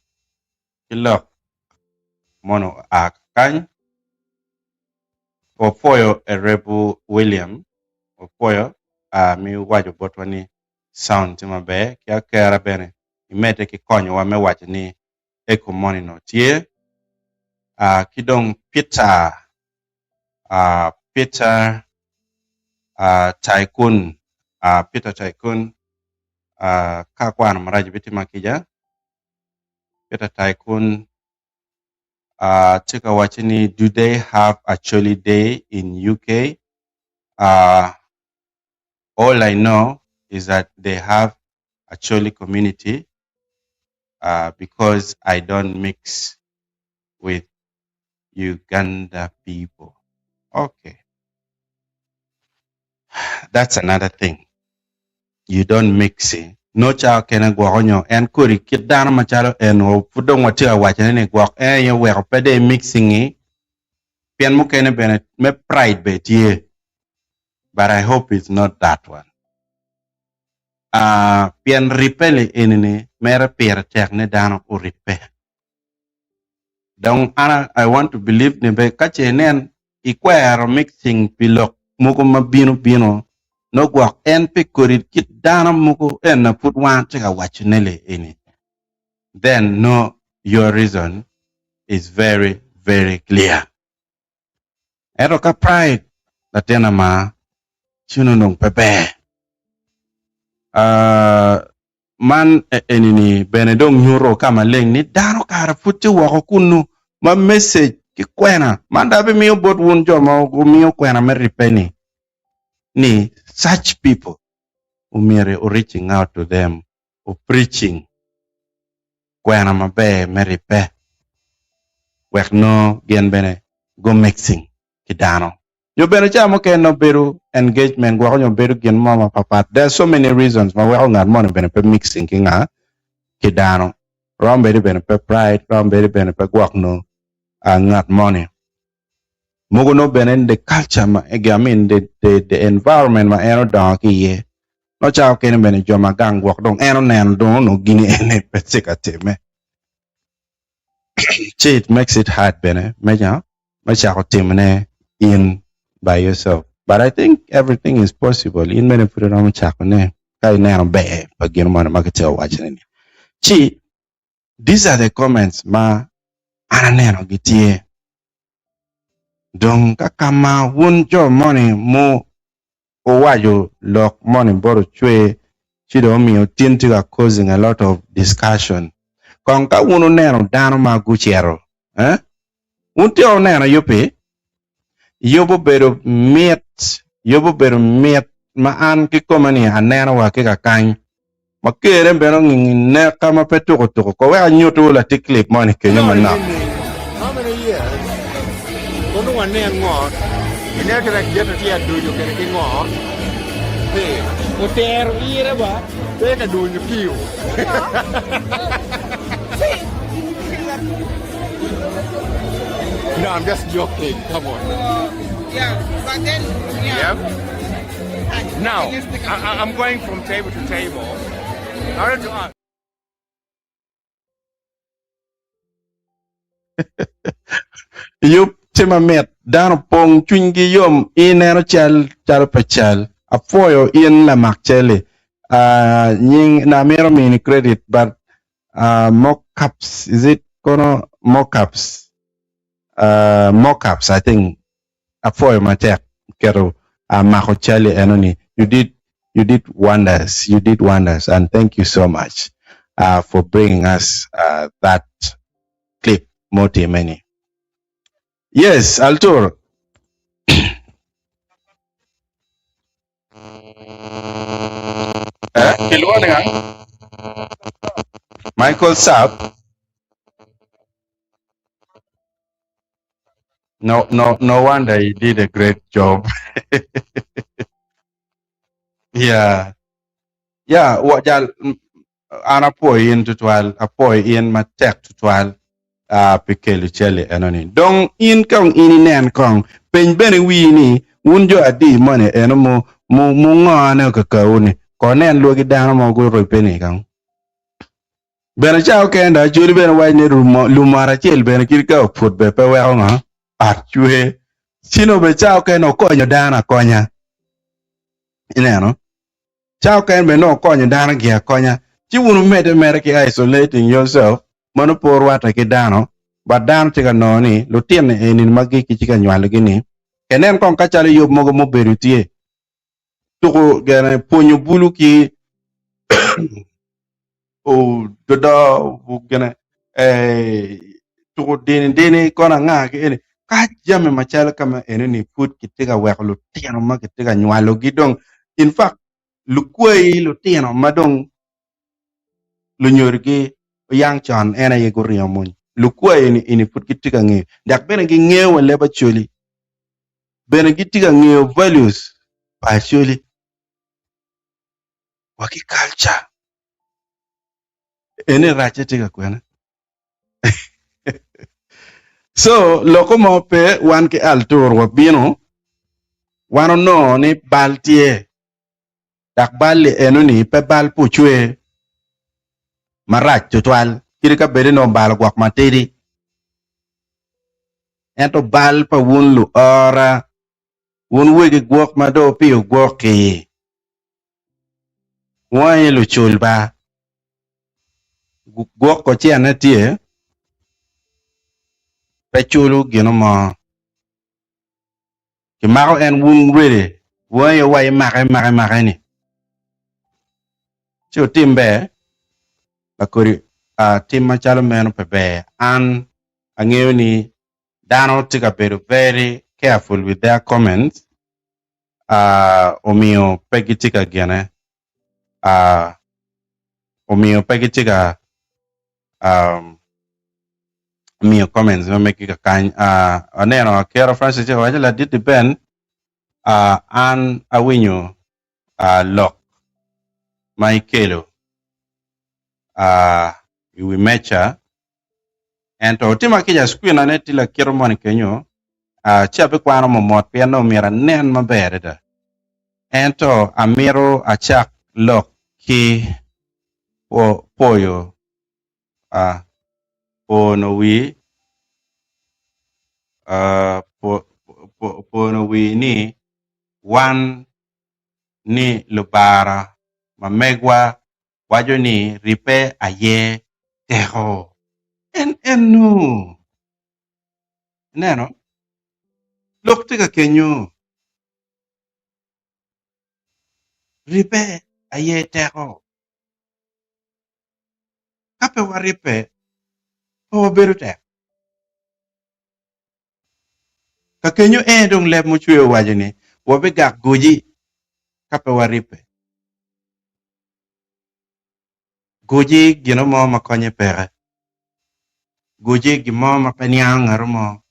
ki lok mono oa kany Wapwoyo Erebu William, wapwoyo mi waco botwa ni sound tye maber ki akera bene imedde ki konyowa me waco ni echo moni nongo tye ki dong Peter Peter Tycoon Peter Tycoon ka akwano marac ibitima kica Peter Tycoon Tye ka wacce ni do they have Acholi day in UK? All I know is that they have Acholi community because I don't mix with Uganda people. Okay. That's another thing. You don't mix no ca kene gwoko nyo en kodi kit dano macalo en pud dong watye ka wacone ni gwok en aye oweko pe dong i-mixing-ngi pien mukene bene me pride bene tye but I hope it's not that one. Uh, pien ribbe li eni-ni mere pire tek ni dano oribbe. Dong an I want to believe ni be ka ce inen ikwero mixing pi lok mogo ma bino bino nongo gwok en pi kodi kit dano mogo en na pud wan tye ka waco ne li eni then no your reason is very very clear. Ento ka pride latin ama ci nongo dong pe ber. Uh, Man eni-ni bene dong nyuto ka maleng ni dano kare pud tye woko kunnu ma mesej ki kwena man dong abimiyo bot wun jo ma wumiyo kwena me ribbe-ni ni such people omyero reaching out to them. o-preaching kwena maber me ribbe wek nongo gin bene gu-mixing ki dano. Nyo bene ca mukene nongo bedo engagement gwoko nyo bedo gin mo mapapat. There are so many reasons ma weko ngat moni bene pe mixing ki nga? Ki dano. Romo bedo bene pe pride, romo bedo bene pe gwok nongo ngat moni. Mogo nongo bene the culture ma I mean the the the environment ma en odongo ki iye nongo ca okene bene jo ma gang gwok dong en oneno dong onongo gini eni pe tye ka timme ci it makes it hard bene me me cako timone in by yourself but I think everything is possible in bene pud iromo cakone ka ineno ber pa gin moni ma kitye ka wacone ni ci these are the comments ma an aneno gitye dong ka ka ma wun jo moni mu owaco lok moni bot ocwer ci dong omiyo tin tye ka causing a lot of discussion kong ka wun wuneno dano ma gucito eh wun tika wuneno yub-bi? Yub obedo mit yub obedo mit ma an kikome ni aneno wa ki kakany ma kerre bene ongingi neka ma pe tuko tuko ko wek anyutu latik clip moni kenyo Lord manok. nining? How many years? Kono wanen ngo? Ineno kit ma Jeto tye adonyo kwede ki ngo? Pii. Otero ire ba. Pe ka donyo kiyo. No, I'm just joking. Come on. Yeah, but then, yeah. Yeah. Now, I'm going from table to table. I wanted to ask. Yub tye mamit, dano opong, cwinygi yom, ineno cal calo pa cal. Apwoyo in lamak cal-li. Ah, nying na amito mini credit but ah, mockups, is it kono mockups? Ah, mockups I think apwoyo matek keto ah, mako cal-li eno-ni. You did you did wonders, you did wonders and thank you so much ah, for bringing us ah, that clip mutime-ni. Yes, Altur. Eh, kilwongo ni nga? Michael Sapp. No, no, no wonder he did a great job. Yeah. Yeah, wa jal an apwoyo in tutwal, apwoyo in matek tutwal uh, pi kelo cali eno-ni. Dong in kong in inen kong, peny bene wii ni wun jo adi moni eno mu mu mungone okakawu-ni, ko nen lwagi dano mo gurubbe ni kong. Bene ca okene dong Acholi bene waco ni rumo lumot acel bene kit ka oput bene pe weko ngo ot cwer. Ci nongo bene ca okene okonyo dano akonya. Ineno? Ca okene bene nongo okonyo dano gi akonya. Ci wun wumedde mere ki isolating yourself ma nongo pe wurwatte ki dano but dano tye ka nongo ni lutino eni ma gitye ka nywalogi ni enen kong ka calo yub mogo mubedo tye tuko gene pwonyo bulu ki ododo gine tuko dini dini kono anga ki eni ka jami macalo kama eni ni pud kitye ka weko lutino ma kitye ka nywalogi dong in fact lukwayi lutino ma dong lunyodogi oyang con en aye guringo mony lukwayi ni eni pud gitye ka ngeyo dok bene gingeyo wa leb acholi bene gitye ka ngeyo values pa acholi wa ki culture eni racce tye ka kwene so loko mo pe wan ki altur wabino wan onongo ni bal tye dok bal-li enoni pe bal pa ocwer marac tutwal kadi ka bed ni obalo gwok matidi ento bal pa wun luora wun wegi gwok ma dong wupiyo gwok-ki Wun aye lucul ba. Gwoko cene tye pe culo gino mo. Kimako en wun rwede, wun aye wa imake make make ni. Ci wutim ber, lakodi tim macalo meno pe ber. An angeyo ni dano tye ka bedo very careful with their comments omiyo pe gitye ka gene. Omiyo pe gitye ka um, miyo comments ma megi kakany. Uh, aneno Akero Francis tye ka waco ladit Ben, uh, an awinyo uh, lok ma ikelo uh, i wi meca ento otima kica screen ane tye lakite moni kenyo uh, ci abikwano momot pien nongo myero anen maber adada. Ento amito acak lok ki poyo pono wi ni wan ni lubara ma megwa waco ni ribbe aye teko. En eno! Ineno? Lok tye ka kenyo. Ribbe aye teko. Ka pe waribbe, pe wabedo tek. Ka kenyo en dong leb mucweyo owaco ni wabigak goji ka pe waribbe. Goji gino mo ma konye peke. Goji gin mo ma pe niango ngat mo.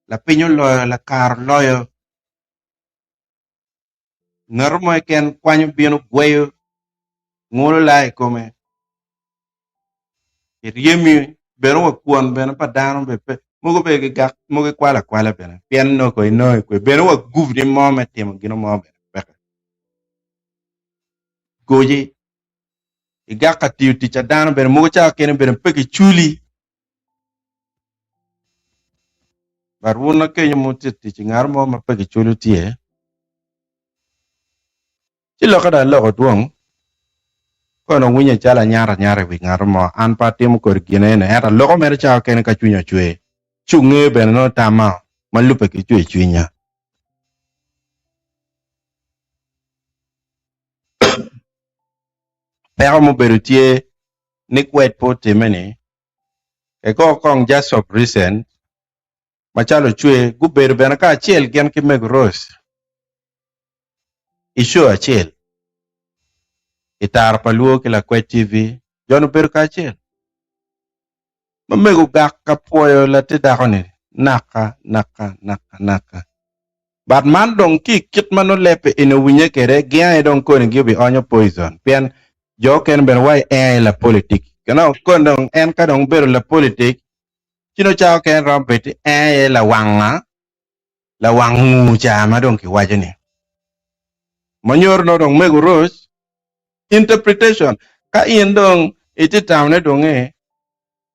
Lapiny oloyo, lakar oloyo. Ngat mo keken kwanyo bino gweyo ngulo laa i kome. Kiryemi bene wa kwon bene pa dano bene pe mogo bene gigak mogo gikwalo akwala bene pien nongo kong inongo kwe bene wa gubni mo me timo gin mo bene peke. Goji igak ka tiyo tic pa dano bene mogo cawa kene bene pe kiculi but wun akenyo ma wutye ka tic ngat mo ma pe kiculo tye ci lokke dong aloko dwong kono winyo calo anyato anyata i wi ngat mo an pe atimo kodi gin eni ento aloko mere cawa kene ka cwinya ocwer ci wungeyo bene nongo tamma ma lubbe ki cwer cwinya. Peko mubedo tye ni kwed pe otimme-ni, eko kong just of recent macalo ocwe gubedo bene kacel gin ki mego Rose i show acel i taro pa Luo ki Lakwec TV, jo-ni obedo kacel. Ma mego ogak ka pwoyo latin dako-ni naka naka naka naka. But man dong ki i kit ma nongo leb eni owinye kwede, gin aye dong koni gi obionyo poison pien jo okene bene wa en aye lapolitik. Koni dong en ka dong obedo lapolitik ci nongo cawa okene romo bedo ni en aye lawanga lawang ngu ca ma dong kiwaco ni. Ma nyuto nongo dong mego Rose interpretation ka in dong itye tamo ne dong ni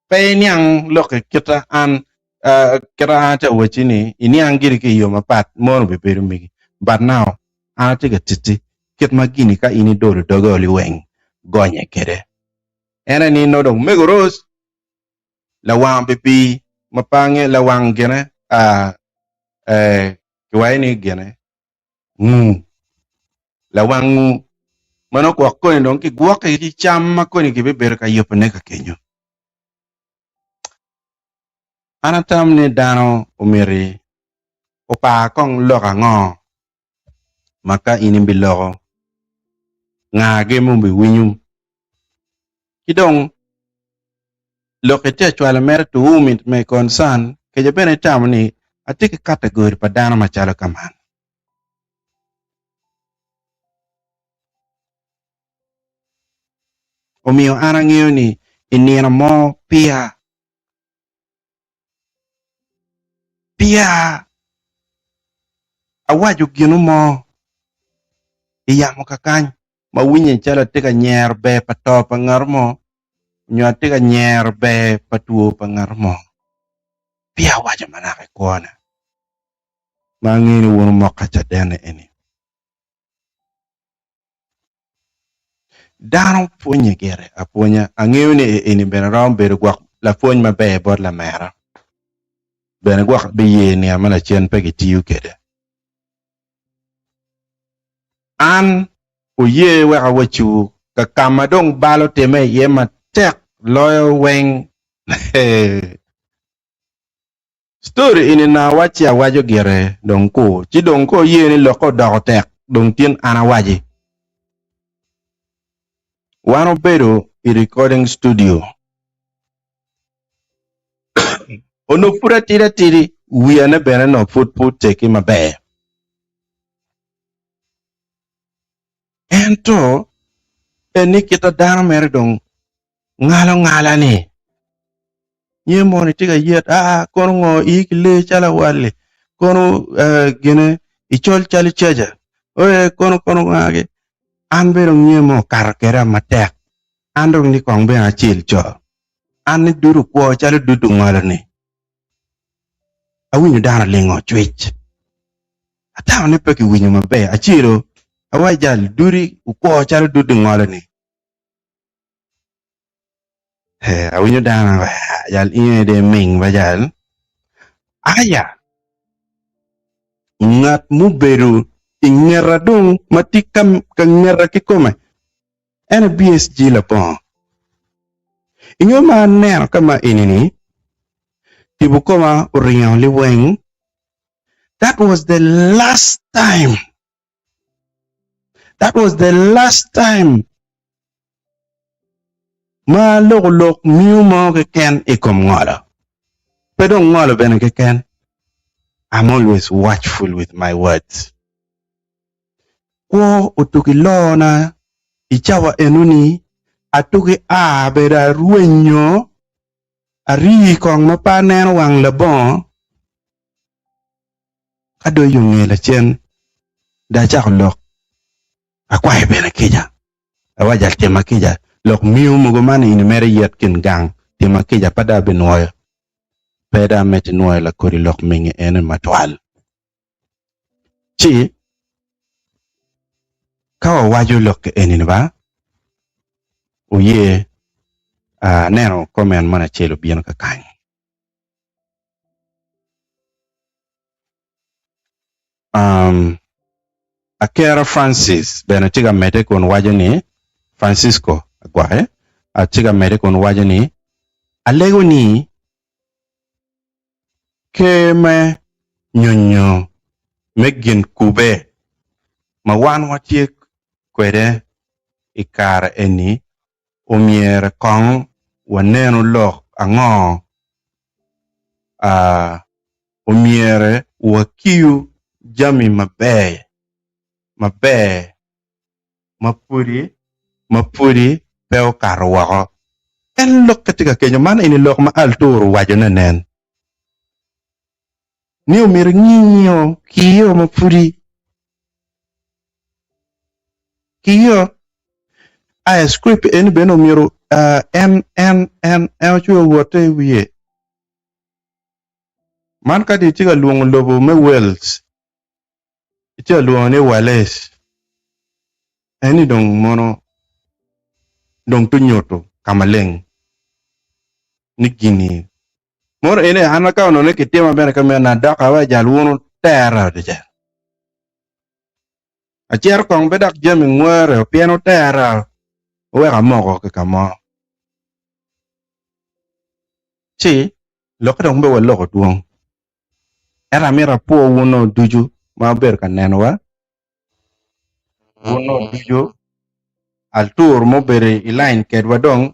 pe iniang lok i kita an kita an atye ka wacci ni iniang giri ki i yo mapat mono obibedo megi but now an atye ka titti kit ma gini ka in idolo doge o liweng gonye kwede en aye ni nongo dong mego Rose lawang obibi ma pe ange lawang gine kiwaco ni gine ngu lawang ngu ma nongo gwok koni dong kigwoki ki cam ma koni kibibedo ka yubone ka kenyo. An atamo ni dano omyero opar kong lok ango ma ka in ibiloko ngagi ma obiwinyo ki dong lok itye ka cwalo mere to whom it may concern kece bene itamo ni atye ki category pa dano macalo kaman. Omiyo an angeyo ni i nino mo peya peya awaco gino mo i yamo kakany ma winye calo atye ka nyero ber pa to pa ngat mo nyo atye ka nyero ber pa two pa ngat mo peya awaco manaka i kwona ma angeyo ni wun wumokka cadenne eni. Dano pwonye gire apwonya. Angeyo ni eni bene romo bedo gwok lapwony maber bot lamera. Bene gwok biye nia ma lacen pe gitiyo kwede. An oye wek awacciwu ka ka ma dong bal otimme iye matek loyo weng. Story eni na awacci awaco gire dong ku ci dong ka oye ni lokke odoko tek dong tin an awaci. Wan obedo i recording studio. Onongo pud atidi atidi, wiyane bene onongo pud pe otegi maber. Ento en ni kita dano mere dong ngalo ngala-ni. Nyer moni tye ka yet, aa kono ngo ii ki lee calo awal-li, kono gine icol calo icaja, ee kono kono ngagi. An bene dong nyer mo okato kweda matek, an dong ni kong bene acel co, an ni dudu kwo calo dudu ngolo-ni. Awinyo dano olingo cwic, atamo ni pe kiwinyo maber, acelo awaci jal dudi okwo calo dudu ngolo-ni. Ee, awinyo dano jal in aye dong iming ba jal. Aya, ngat mubedo i ngeta dong ma tye ka ngeta kikome en aye BSG labongo. I nge ma aneno ka ma eni-ni, tipo koma oringo liweng, that was the last time, that was the last time Ma aloko lok miyo mo keken i kom ngolo, pe dong ngolo bene keken, I'm always watchful with my words. Kwo otugi lona i cawa enoni, atugi a bedo arwenyo, arii kong ma pe aneno wang labongo, ka dong yo nge lacen dong acako lok. Akwayo bene kica. Awaco atima kica. Lok miyo mogo man in imito iyet kin gang, tima kica pe dong abinwoyo. Pe dong amito inwoyo lakodi lok mingi eni matwal. Ci ka wawaco lok eni-ni ba, wuye aneno comment moni acel obino kakany. Akera Francis bene tye ka medde kun waco ni, Francisco agwoke, tye ka medde kun waco ni, Alego ni Ker me nyonyo me gin kubbe ma wan watye kwede i kare eni omyero kong wanenu lok ango Omyere wakiyu jami maber maber ma pudi ma pudi pe okato woko. En lokke tye ka kenyo man eni lok ma Altur owaco ne nen ni omyero ingi kiyo ma pudi kiyo aya script eni bene omyero en en en en ocwe owote i wiye. Man ka itye ka lwongo lobo me Wales, itye ka lwongo ni Wales, eni dong mono dong tye nyuto ka maleng ni gini mono eni an ka onongo ni kitima bene ka meno adok awe jal wunu tera adada. Acito kong pe dok jami ngwere pien otera oweko amoko ki ka mo. Ci lokke dong be waloko dwong. Ento amito apwo wun o ducu ma wubedo ka nenowa, wun o ducu altur ma obedo i lain kedwa dong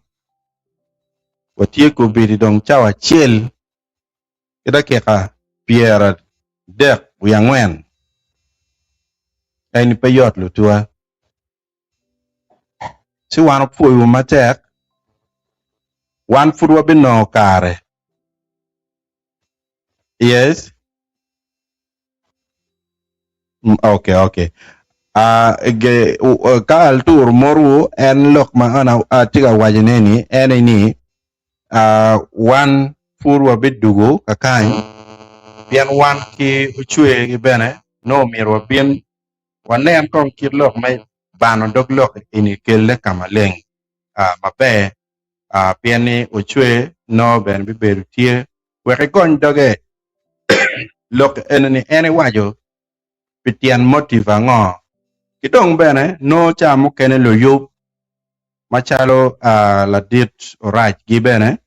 watye kobedi dong cawa acel ki dakika 34. Eni pe yot lutuwa. Ci wan opwoyowu matek, wan pud wabinongo kare. Yes? Okay, okay. Ah, ge, uh, ka altur morwu, en lok ma an atye ka wacone ni, en aye ni, ah, wan pud wabidugo kakany, pien wan ki ocwergi bene nongo myero wabin Wanen kong kit lok me bano dog lok eni kelle ka maleng maber, pien ni ocwe nongo bene bibedo tye wek egony doge. Lok eni en ewaco pi tyen motive ango? Ki dong bene nongo ca mukene luyub macalo ladit Orac-gi bene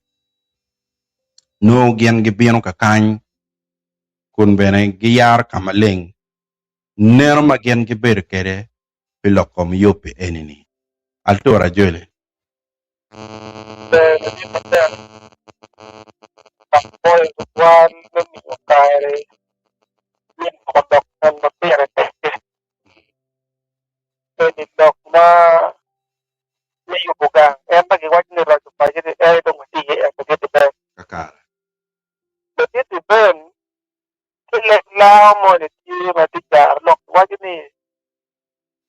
nongo gin gibino kakany kun bene giyaro ka maleng neno ma gin gibedo kwede pi lok kom yubbi eni-ni. Altura Joli. Ber ladit matek dok pwoyo tutwal me miyo kare me loko lok en ma pire tek-ki. Eni lok ma me yubo gang en ma giwaco ni roco paco-ni en aye dong watye iye en ladit Ben. Kakare. Ladit Ben ki leb lao moni tye ma tye caro lok waco ni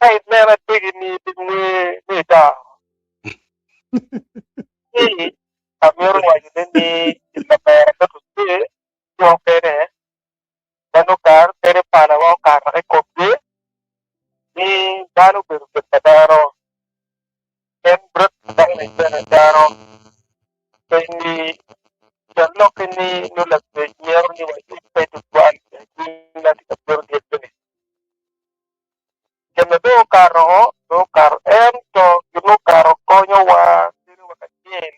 Ka ineno ategini pi ngwe ni ito, ci amito wacone ni lamera me Tucce ki okene ma nongo kare mukene palawa okato i komgi ni bal obedo gin pa dano. En bret pa dano aye bene dano. Eni tyen lokke ni nongo lacwec mito ni wayubbe tutwal i anyim ma tye ka bino dyebbe-ni. Gin ma dong okato, dong okato, ento gin mukato konyowa bedowa kacel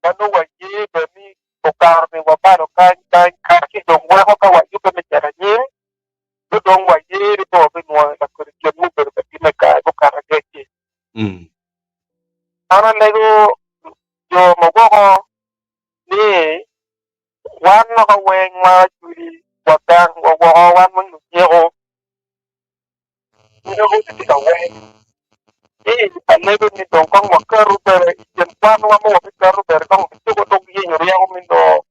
ma nongo waye bene ni okato-ni wabalo kany kany ci dong weko ka wayubbe me cito anyim nongo dong waye ni pe wabinwongo lakodi gin mubedo ka timme i kare mukato angec-ci. An alego jo ma woko ni wan loko weng ma acwili wa gang wa woko wan weng lunyeko nyeko tye ka weng ci alego ni dong kong waketo bene i kin kwan wa ma wabiketo bene kong wabicuko dog yenyo ryeko me nongo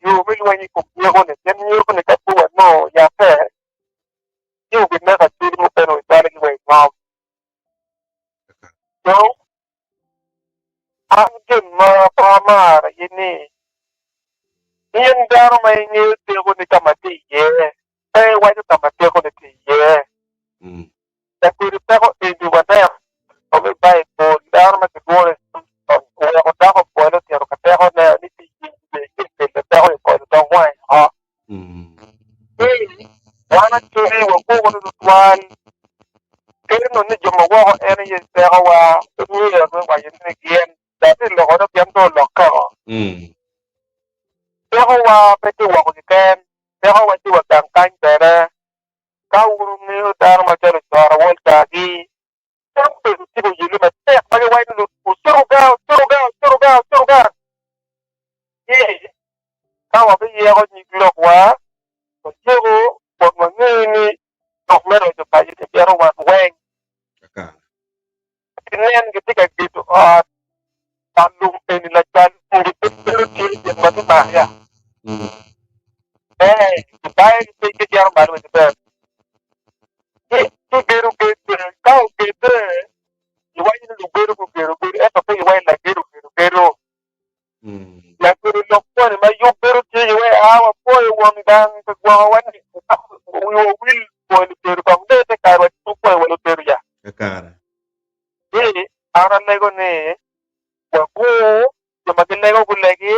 yo me lweny i kom nyeko ni pien nyeko ni ka pe wanongo yatte ci obineko acwili mukene ocwalo gi wa i ngom. Dong An gin ma pe amaro aye ni, in dano ma ingeyo tekoni ka ma tye iye, pe iwaco ka ma tekoni tye iye. Lakodi peko eni waneno i Baibul, dano ma kilwongo ni Samson oweko dako opwole otito ka tekone ni tye iye ci okelo peko i kome dok wange oko. Ci wan acoli wagwoko ni tutwal kadi nongo ni jo ma woko en aye pekowa pe myero me waco ni gin dok i lokone pien dong olokkeo. Pekowa pe tye woko keken, pekowa tye wa gang kany bene. Ka wun wungeyo dano macalo Cora Walter-gi, pe obedo tye ka yelle matek ma giwaco ni wucuruga, wucuruga, wucuruga, wucuruga. Ci ka wabiyeko nyig lokwa, watyeko kun wangeyo ni lok me roco paco kibito wan weng. Ginen gitye ka gedo ot pa lum eni lacal odi pe bedo tye gin ma gimako ya. Ee, gibayo ki piny gicito malo wa maber. Ci gigedo ged, ka ogedde, giwaco ni lugedo gugedo gedo ento pe giwaco ni lagedo ogedo gedo. Lagedo lok moni ma yub bedo tye iye aa wapwoyo won gang pi gwokowa ni wiwa owil pwoyo lugedo kong ne te kare wa tye pwoyo wa lugedo ya. Kakare. Ci an alego ni wagur jo ma gilego gulegi,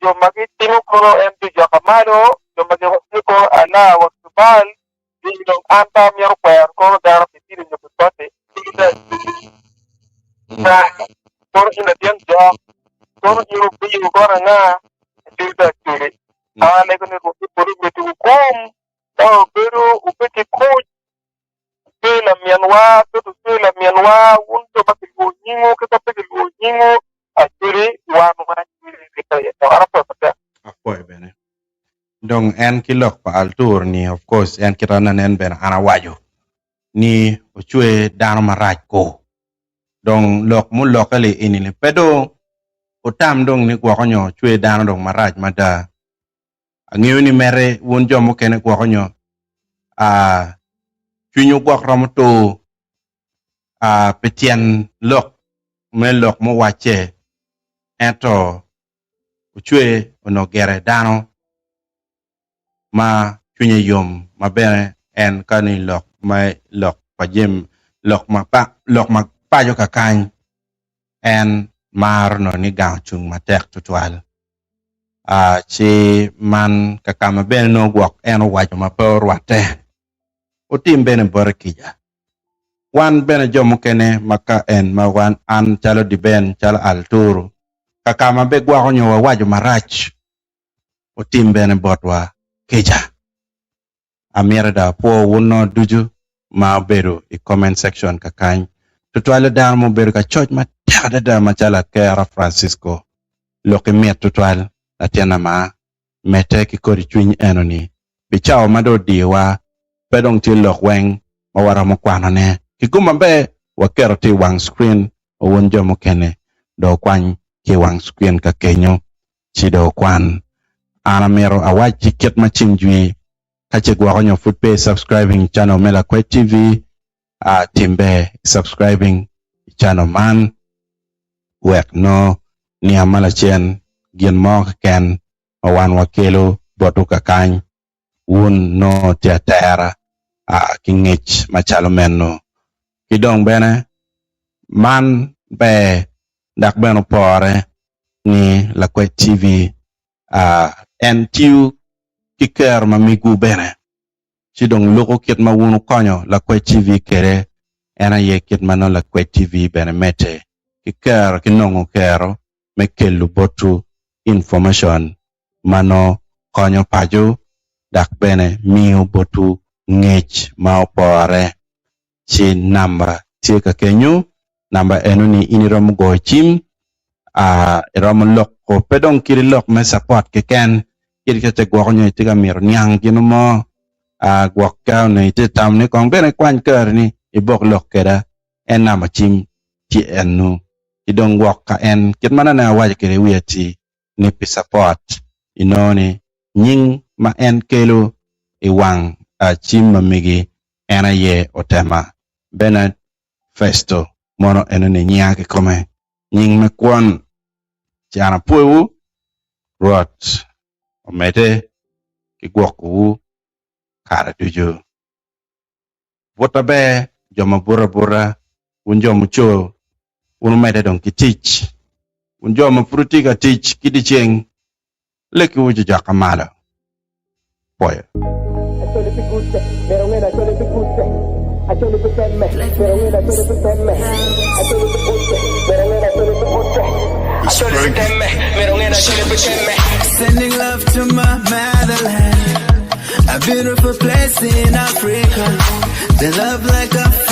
jo ma gitimo kono en bijoka malo, jo ma giwaco kono Allah wa Akbar, dong an pe amito kwero kono dano pi dini nyo pi pati. Kono in latin jok, kono in obiyo, kono anga, icwiny dong acwili. An alego ni Rwot me polo omeddiwu gum, ka wubedo wubed ki kuc, wucwer laminwa, pe wucwer laminwa, wun jo ma gilwongo nyingwu ki ma pe gilwongo nyingwu, acwili wan wacwili ribbe iye dok an apwoyo matek. Apwoyo bene. Dong en ki lok pa Altur ni of course en kita nanen bene an awaco ni ocwe dano marac ko. Dong lok muloke li eni ni pe dong otam dong ni gwoko nyo ocwe dano dong marac mada. Angeyo ni mere wun jo mukene gwoko nyo aa cwinywu gwok romo tur aa pi tyen lok me lok muwacce ento ocwe onongo gire dano ma cwinye yom ma bene en ka ni lok ma lok pa jami lok ma lok ma paco kakany en maro nongo ni gang ocung matek tutwal ci man kakama bene nongo gwok en owaco ma pe orwatte otim bene bote kica. Wan bene jo mukene ma ka en ma wan an calo Diben calo Alturu kakama be gwoko nyo wawaco marac otim bene botwa kica. Amito dong apwo wun no ducu ma obedo i comment section kakany tutwale dano ma obedo ka coc matek. matek adada macalo Akera Francisco. Lokki mit tutwal latinna ma. Medde ki kodi cwiny enoni. Pi cawa ma dong odiyowa, pe dong tye lok weng ma waromo kwanone. Ki gum maber, waketo tye i wang screen ma wun jo mukene dong wukwany ki i wang screen ka kenyo ci dong wukwan. An amito awacci kit ma ceng jwi ka ce gwoko nyo pud pe i subscribing channel me Lakwec TV, a tim ber i subscribing i channel man wek nongo niang ma lacen gin mo keken ma wan wakelo botwu kakany wun nongo tye atera ki ngec macalo meno. Ki dong bene man ber dok bene opore ni Lakwec TV en tiyo ki kero ma migwu bene ci dong luko kit ma wun wukonyo Lakwec TV kwede en aye kit ma nongo Lakwec TV bene medde ki kero ki nongo kero me kelo botwu information ma nongo konyo paco dok bene miyo botwu ngec ma opore. Ci namba tye ka kenyo, namba eno ni in iromo goyo cim, iromo loko pe dong kadi lok me support keken kadi ka ce gwoko nyo itye ka mito niang gin mo gwok ka onongo itye ka tamo ni kong bene ikwany kari ni ibok lok kweda en namba cim tye eno ki dong gwok ka en kit ma nongo awaco kwede i wiye atir ni pi support inongo ni nying ma en kelo i wang cim ma megi en aye otema. Bernard Festo mono eno ni nyinga kikome nying me kwon ci an apwoyowu Rwot omedde ki gwokowu kare ducu. Buta ber jo ma buto abuta, wun jo mucor, wun wumedde dong ki tic. Wun jo ma pud wutye ka tic ki dyeceng, lekkiwu jojokka malo. Pwoyo. Sending love to my motherland, a beautiful place in Africa. They love like a.